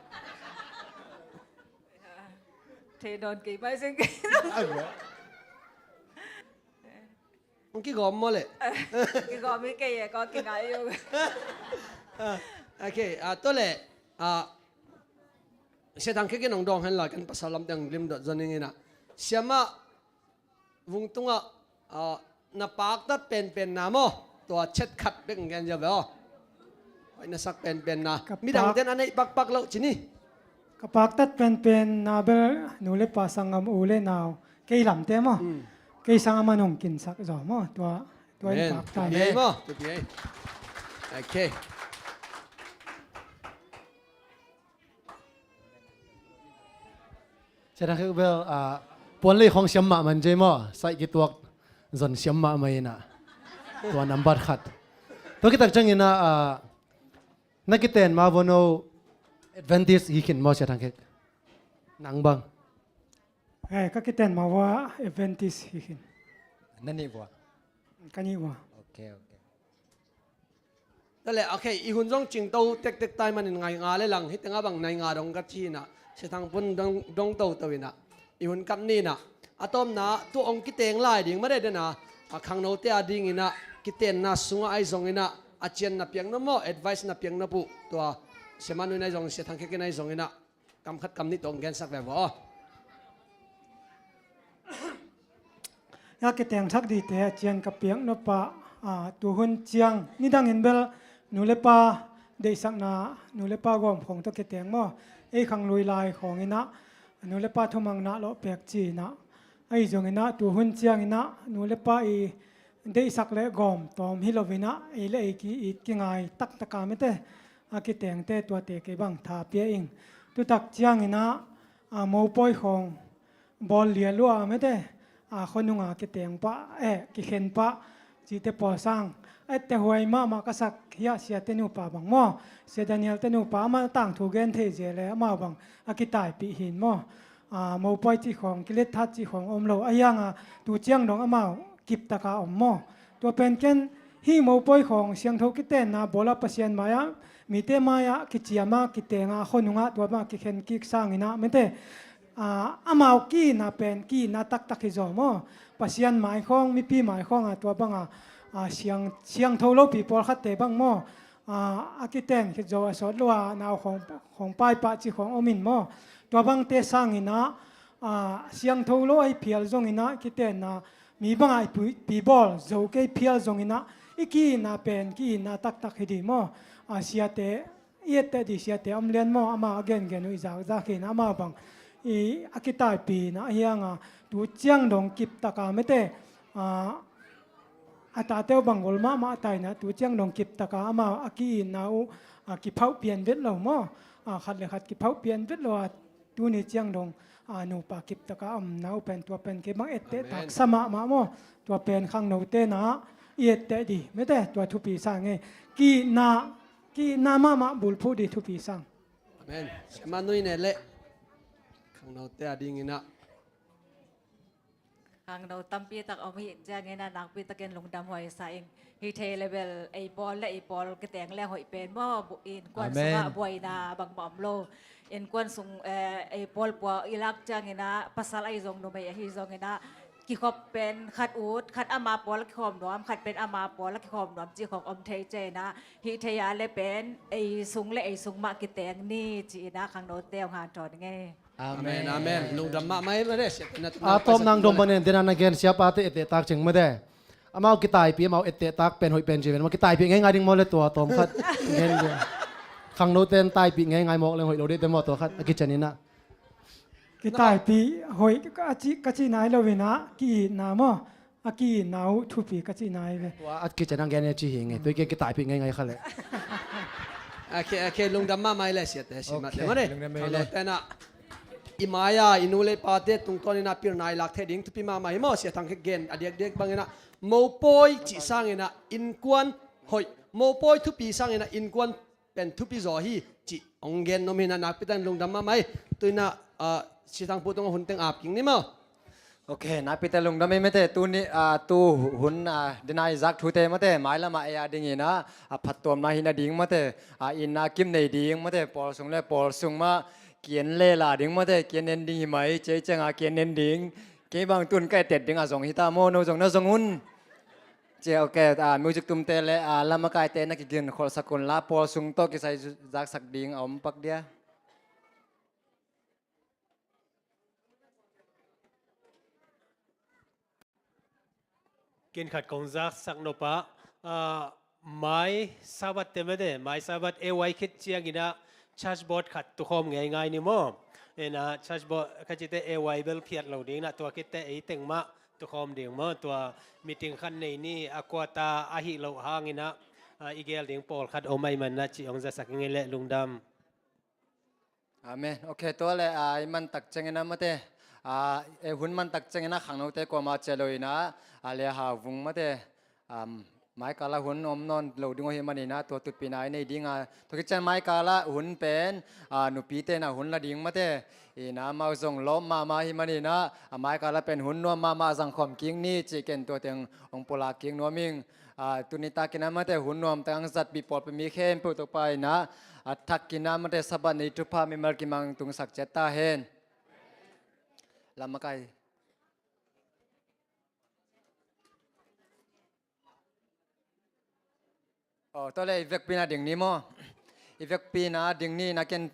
Thei dawn kei pai seng kei. Ai, hong kigawm maw le? Kigawm hi kei e, kong kingai uh. Ah, ok, ah, tua le, ah, Sia Thang Khe kei nong dawng hen la, kan pasal lam teng lim dot zon ing ina. Siama vung tungah, ah, na paktat penpenna maw? Tua chet khat bek gen zia ve aw. Hoih na sak penpenna. Midang ten a neih pakpak loh ci ni. Ka paktat penpenna bel nu le pa sanggam u le nau. Kei lamte maw? Mm. Kei sang a man hong kinsak zaw maw? Tua, tua in pakta. Amen. Tupi ei maw? Tupi ei. Ok. Sia Thang Khe bel, ah, puan lei khawng siam mahmah in ci maw? Saih kituak zon siam mahmah ina. Tua nambat khat. Tua kitak ciang ina, ah, na kiten ma vua no Adventist hi khin maw Sia Thang Khe? Nang bang. Eh, ka kiten ma vua Adventist hi khin. Na nih vua? Ka nih vua. Ok, ok. Tua le, ok, i hun zong cingto tektek tai manin ngai nga le lang, hi tengah bang nai nga dong ka ci ina, Sia Thang Pun dong, dong toto ina, i hun kat ni ina, a tawpna, tua ong kiteng lai ding, ma de dena, a khangnote a ding ina, kitenna sungah ai zong ina, a cian na piak nop maw, advice na piak nop uh, tua, Sia Manu ina ai zong, Sia Thang Khe ina ai zong ina, kam khat kam nih tawh hong gensak ve vua aw. Ka kiteng thak dite a cian ka piak nop ah, ah, tuhun ciang nidangin bel nu le pa deihsakna, nu le pa gawm khawng tawh kiteng maw? Ei khanglui lai khawng inah nu le pa thumanna lawh pek ci inah, ahi zong inah tuhun ciang inah nu le pa i deihsak le gawm tawm hi lo inah ei le ei ki-it kingai taktak a mete a kitengte tuate kei bang tha pia ing. Tutak ciang inah, a, mopawi khawng bawl lial lua a mete, a, khuanunga kiteng pah, eh, kikhen pah cite pawl sang Etteh huai mahmah ka sak hi a, siate nupa bang maw, Sia Daniel te nupa, amah tangthu gen thei zel e, amau bang a kitaipih hi in maw. A, mopawi cih khawng, kiletthat cih khawng om lo, ahi hanga tu ciang dong amau kiptaka om maw. Tua pen ken hih mopawi khawng siangtho kitenna bawla Pasian mai-ah, mite mai-ah kiciama kitenga khonungah tua bangah kikhen kik sanginah mete, a, amau ki-itna pen ki-itna taktak hi zaw maw. Pasian mai khawng, mipi mai khawngah tua banga, a, siang, siangtho lopi pawlkhatte bang maw, a, a kiten khit zo a sawt lo a nau khawng, khawng paipah cih khawng om in maw. Tua bangte sanginah, a, siangtho lo ahi phial zonginah kitenna mi bangah i pi, pi bawl zo kei phial zonginah i ki-itna pen ki-itna taktak hi dih maw. A, siate i etteh dih, siate om lian maw, amah a gengen uh i zakzak hi inah amau bang i a kitaipih inah ahi hanga tu ciang dong kiptaka mete, a, a tate uh bang gol mahmah a tainah tu ciang dong kiptaka amau a ki-itna uh, a, kiphauh pian vet lo maw. A, khat le khat kiphauh pian vet lo a, tuni ciang dong, a, nupa kiptaka omna uh pen tua pen kei bang etteh taksa mahmah maw. Tua pen khangnote na i etteh dih mete, tua thupi sang e. Ki-itna, ki-itna mahmah bulphuh dih thupi sang. Amen. Siamah Nui ne leh khangnote a dinginah. Khangno tampi tak om hi ciangin a nakpi takin lungdam huai sa ing. Hi thei le bel ei pawl le ei pawl kiteng le hoih pen maw, innkuan sungah buaina bangmah om lo. Innkuan sung, eh, ei pawl pua i lak ciangin a pasal ahi zong numei ahi zongin a kikhop pen khat ut, khat ama pawl a kikhawm nuam, khat pen ama pawl a kikhawm nuam cih khawng om thei ciangin a hi thei a le pen ei sung le ei sung mah kiteng ni ci-in a khangnote hong hanthawn ing e. Amen, amen. Lungdam mahmah e, mate. A tawp nang dong bang nen, dena na gen siapate etteh tak ceng mate. Amau kitaipih, amau etteh tak pen hoih pen ci ven. Amau kitaipih ngeingai ding maw le tua tawm khat. Gen gen. Khangnote in taipih ngeingai mawk leng hoih lo dih te maw tua khat. A kician inah. Kitaipih hoih ka ci, ka ci nai lo inah, ki-itna maw. A ki-itna uh thupi ka cihna hi ve. Tua a kician ang gen e ci hi nge. Tua i gen kitaipih ngeingai kha leh. A khe, a khe lungdam mahmah i leh siate, siamah te mane. Khangno tenah i mai-a i nu le i pate tungtawn inah pilna i lak thei ding thupi mahmah hi maw. Sia Thang khe gen a diakdiak bang inah mopawi cih sang inah innkuan hoih, mopawi thupi sang inah innkuan pen thupi zaw hi cih hong gen nuam hi inah nakpi takin lungdam mahmah hi. Tu inah, ah, Sia Thang pu tungah hun teng ap kik ni maw. Ok, nakpi takin lungdam hi mate. Tuni, ah, tu hun, ah, dena i zak thute mate, mailamah ei a ding inah, ah, phattuamna hi nading mate, ah, itna kim nei ding mate, pawl sung le pawl sung mah ki-en lela ding mate, ki-en en ding hi mai, ci ei ciangah ki-en en ding. Kei bang tun ka ettet ding a zong hi ta maw, no zong na zong un. Ci ok, ah, music tumte le, ah, lamakaite na kiginkholhsak un la, pawl sung tawh kisai zaksak ding a om pak dia. Ken khat kong zaksak nop ah, ah, mai Sabbath te mate, mai Sabbath A Y khit ciang inah church board khat tukhawm ngeingai ni maw. Inah church board khat cite A Y bel phiat lo ding inah tua khit teh ei teng mah tukhawm ding maw, tua meeting khat nei ni a, quarter ahih loh hang inah, ah, i gel ding pawlkhat om ahih man inah cih hong zasak ing ei leh lungdam. Amen. Ok, tua le, ah, i mantak ciang inah mate, ah, ei hun mantak ciang inah khangnote kuamah cia lo inah, ah, le ha vung mate, um, maikal ah hun om nawn lo ding uh hi man inah tua tutpihna i nei ding a, tua khit ciang maikal ah hun pen, ah, nupite inah hun la ding mate, inah amau zong lawm mahmah hi man inah, ah, maikal ah pen hun nuam mahmah zangkhawm kik ni cih ken tua teng hong pulak kik nuam ing. Ah, tuni takin ah mate hun nuamtak hong zatpih pawlpi mi khempeuh Topa inah, ah, thak inah mate Sabbath ni thupha mimal kimang tungsak ciat ta hen. Lammakai. Oh, tua le i vekpi inah ding ni maw. I vekpi inah ding ni na ken.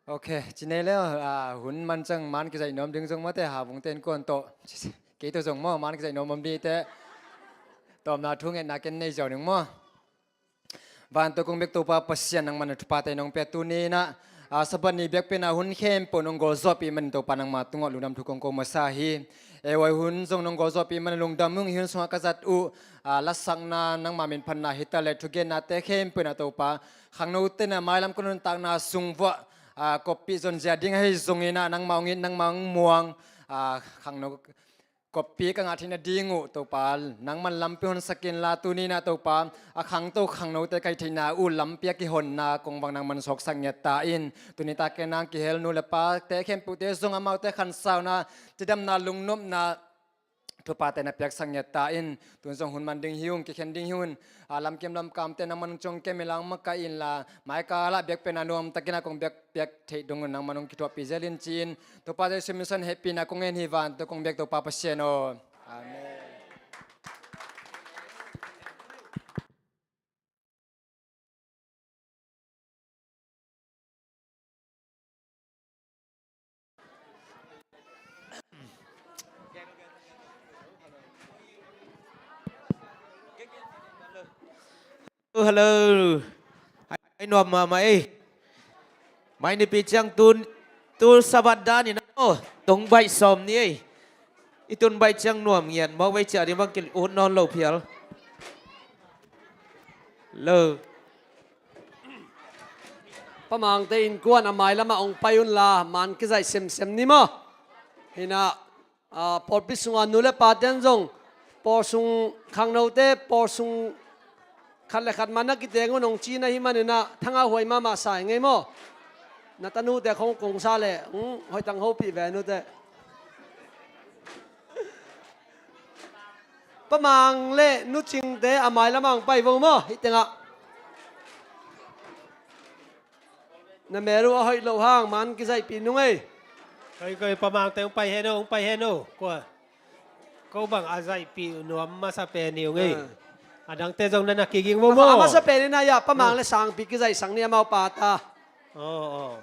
Ok, ci nei le, ah, hun man ciang man kizaih nuam ding zong mate, ha vungte innkuan tawh. Kei tawh zong maw, man kizaih nuam om ding teh. Tawpna thu ngetna ken nei ziau ning maw. Vantung kong bek Topa Pasian, nangman a thuphate nong pia tuni inah, A, Sabbath ni biakpiakna hun khempeuh nong gawlzawhpih manin Topa nangma tungah lungdam thu kong ko masa hi. Ei, huai hun zong nong gawlzawhpih manin lungdam ung. Hih hun sungah ka zat uh, a, lasakna nangma minphatna hi ta leh thugennate khempeuh in ah Topa, khangnote in ah mailam ka nuntakna sung vuah, a, koppih zonzia ding ahi zongin ah nangmah hong it, nangmah hong muang, a, khangno koppih ka ngah theihna ding uh Topa, nangman lampi honsak inla, tuni in ah Topa, a khangto khangnote ka hih theihna uh lampi a kihonna kong vang nangman sawksak ngiat ta in. Tuni tak ciang nang kihel nu le pate khempeuhte zong amaute khansauna, cidamna, lungnopna, thupate na piaksak ngiat ta in. Tun zong hun man ding hi ung, kikhen ding hi un. A, lamkim lamkamte nangman hong ciong kem inla, hong makaih inla, maikal ah biakpiakna nuamtakin ah kong biakpiak theih dong un nangman hong kithuahpih zel in ci-in, Topa Jesu min suang hehpihna kong ngen hi. Vantung kong biak Topa Pasian aw. Amen. Hello. Ai, ai nuam mahmah ei. Mai nipi ciang tu, tu Sabbath dan in aw, tung baih sawm ni ei. I tun baih ciang nuam ngiat maw, vei ciah ding bang ki ut nawn lo phial. Lo. Pa Mangte innkuan a mailamah hong pai unla, man kizaih semsem ni maw. Hi in ah, a, pawlpi sunga nu le pate in zong, pawl sung khangnote, pawl sung khat le khat man a kiteng un hong ci na hih manin ah, thangah huai mahmah sa ing ei maw. Na tanute khong kong sa leh, hmm, hoih tang hopih ve nute. Pa Mang le Nu Cingte a mailamah hong pai vo maw, hih tengah. Na mel uh a hoih loh hang man kizaihpih nung ei. Koi, koi, Pa Mangte hong pai hen aw, hong pai hen aw. Kua, ko bang a zaihpih nuam masa pen hi ung ei. Ah. A dangte zong na na kiging vo maw. A masa pen in ah, Pa Mang le Sangpi kizaihsak ni amau pa ta. Aw, aw.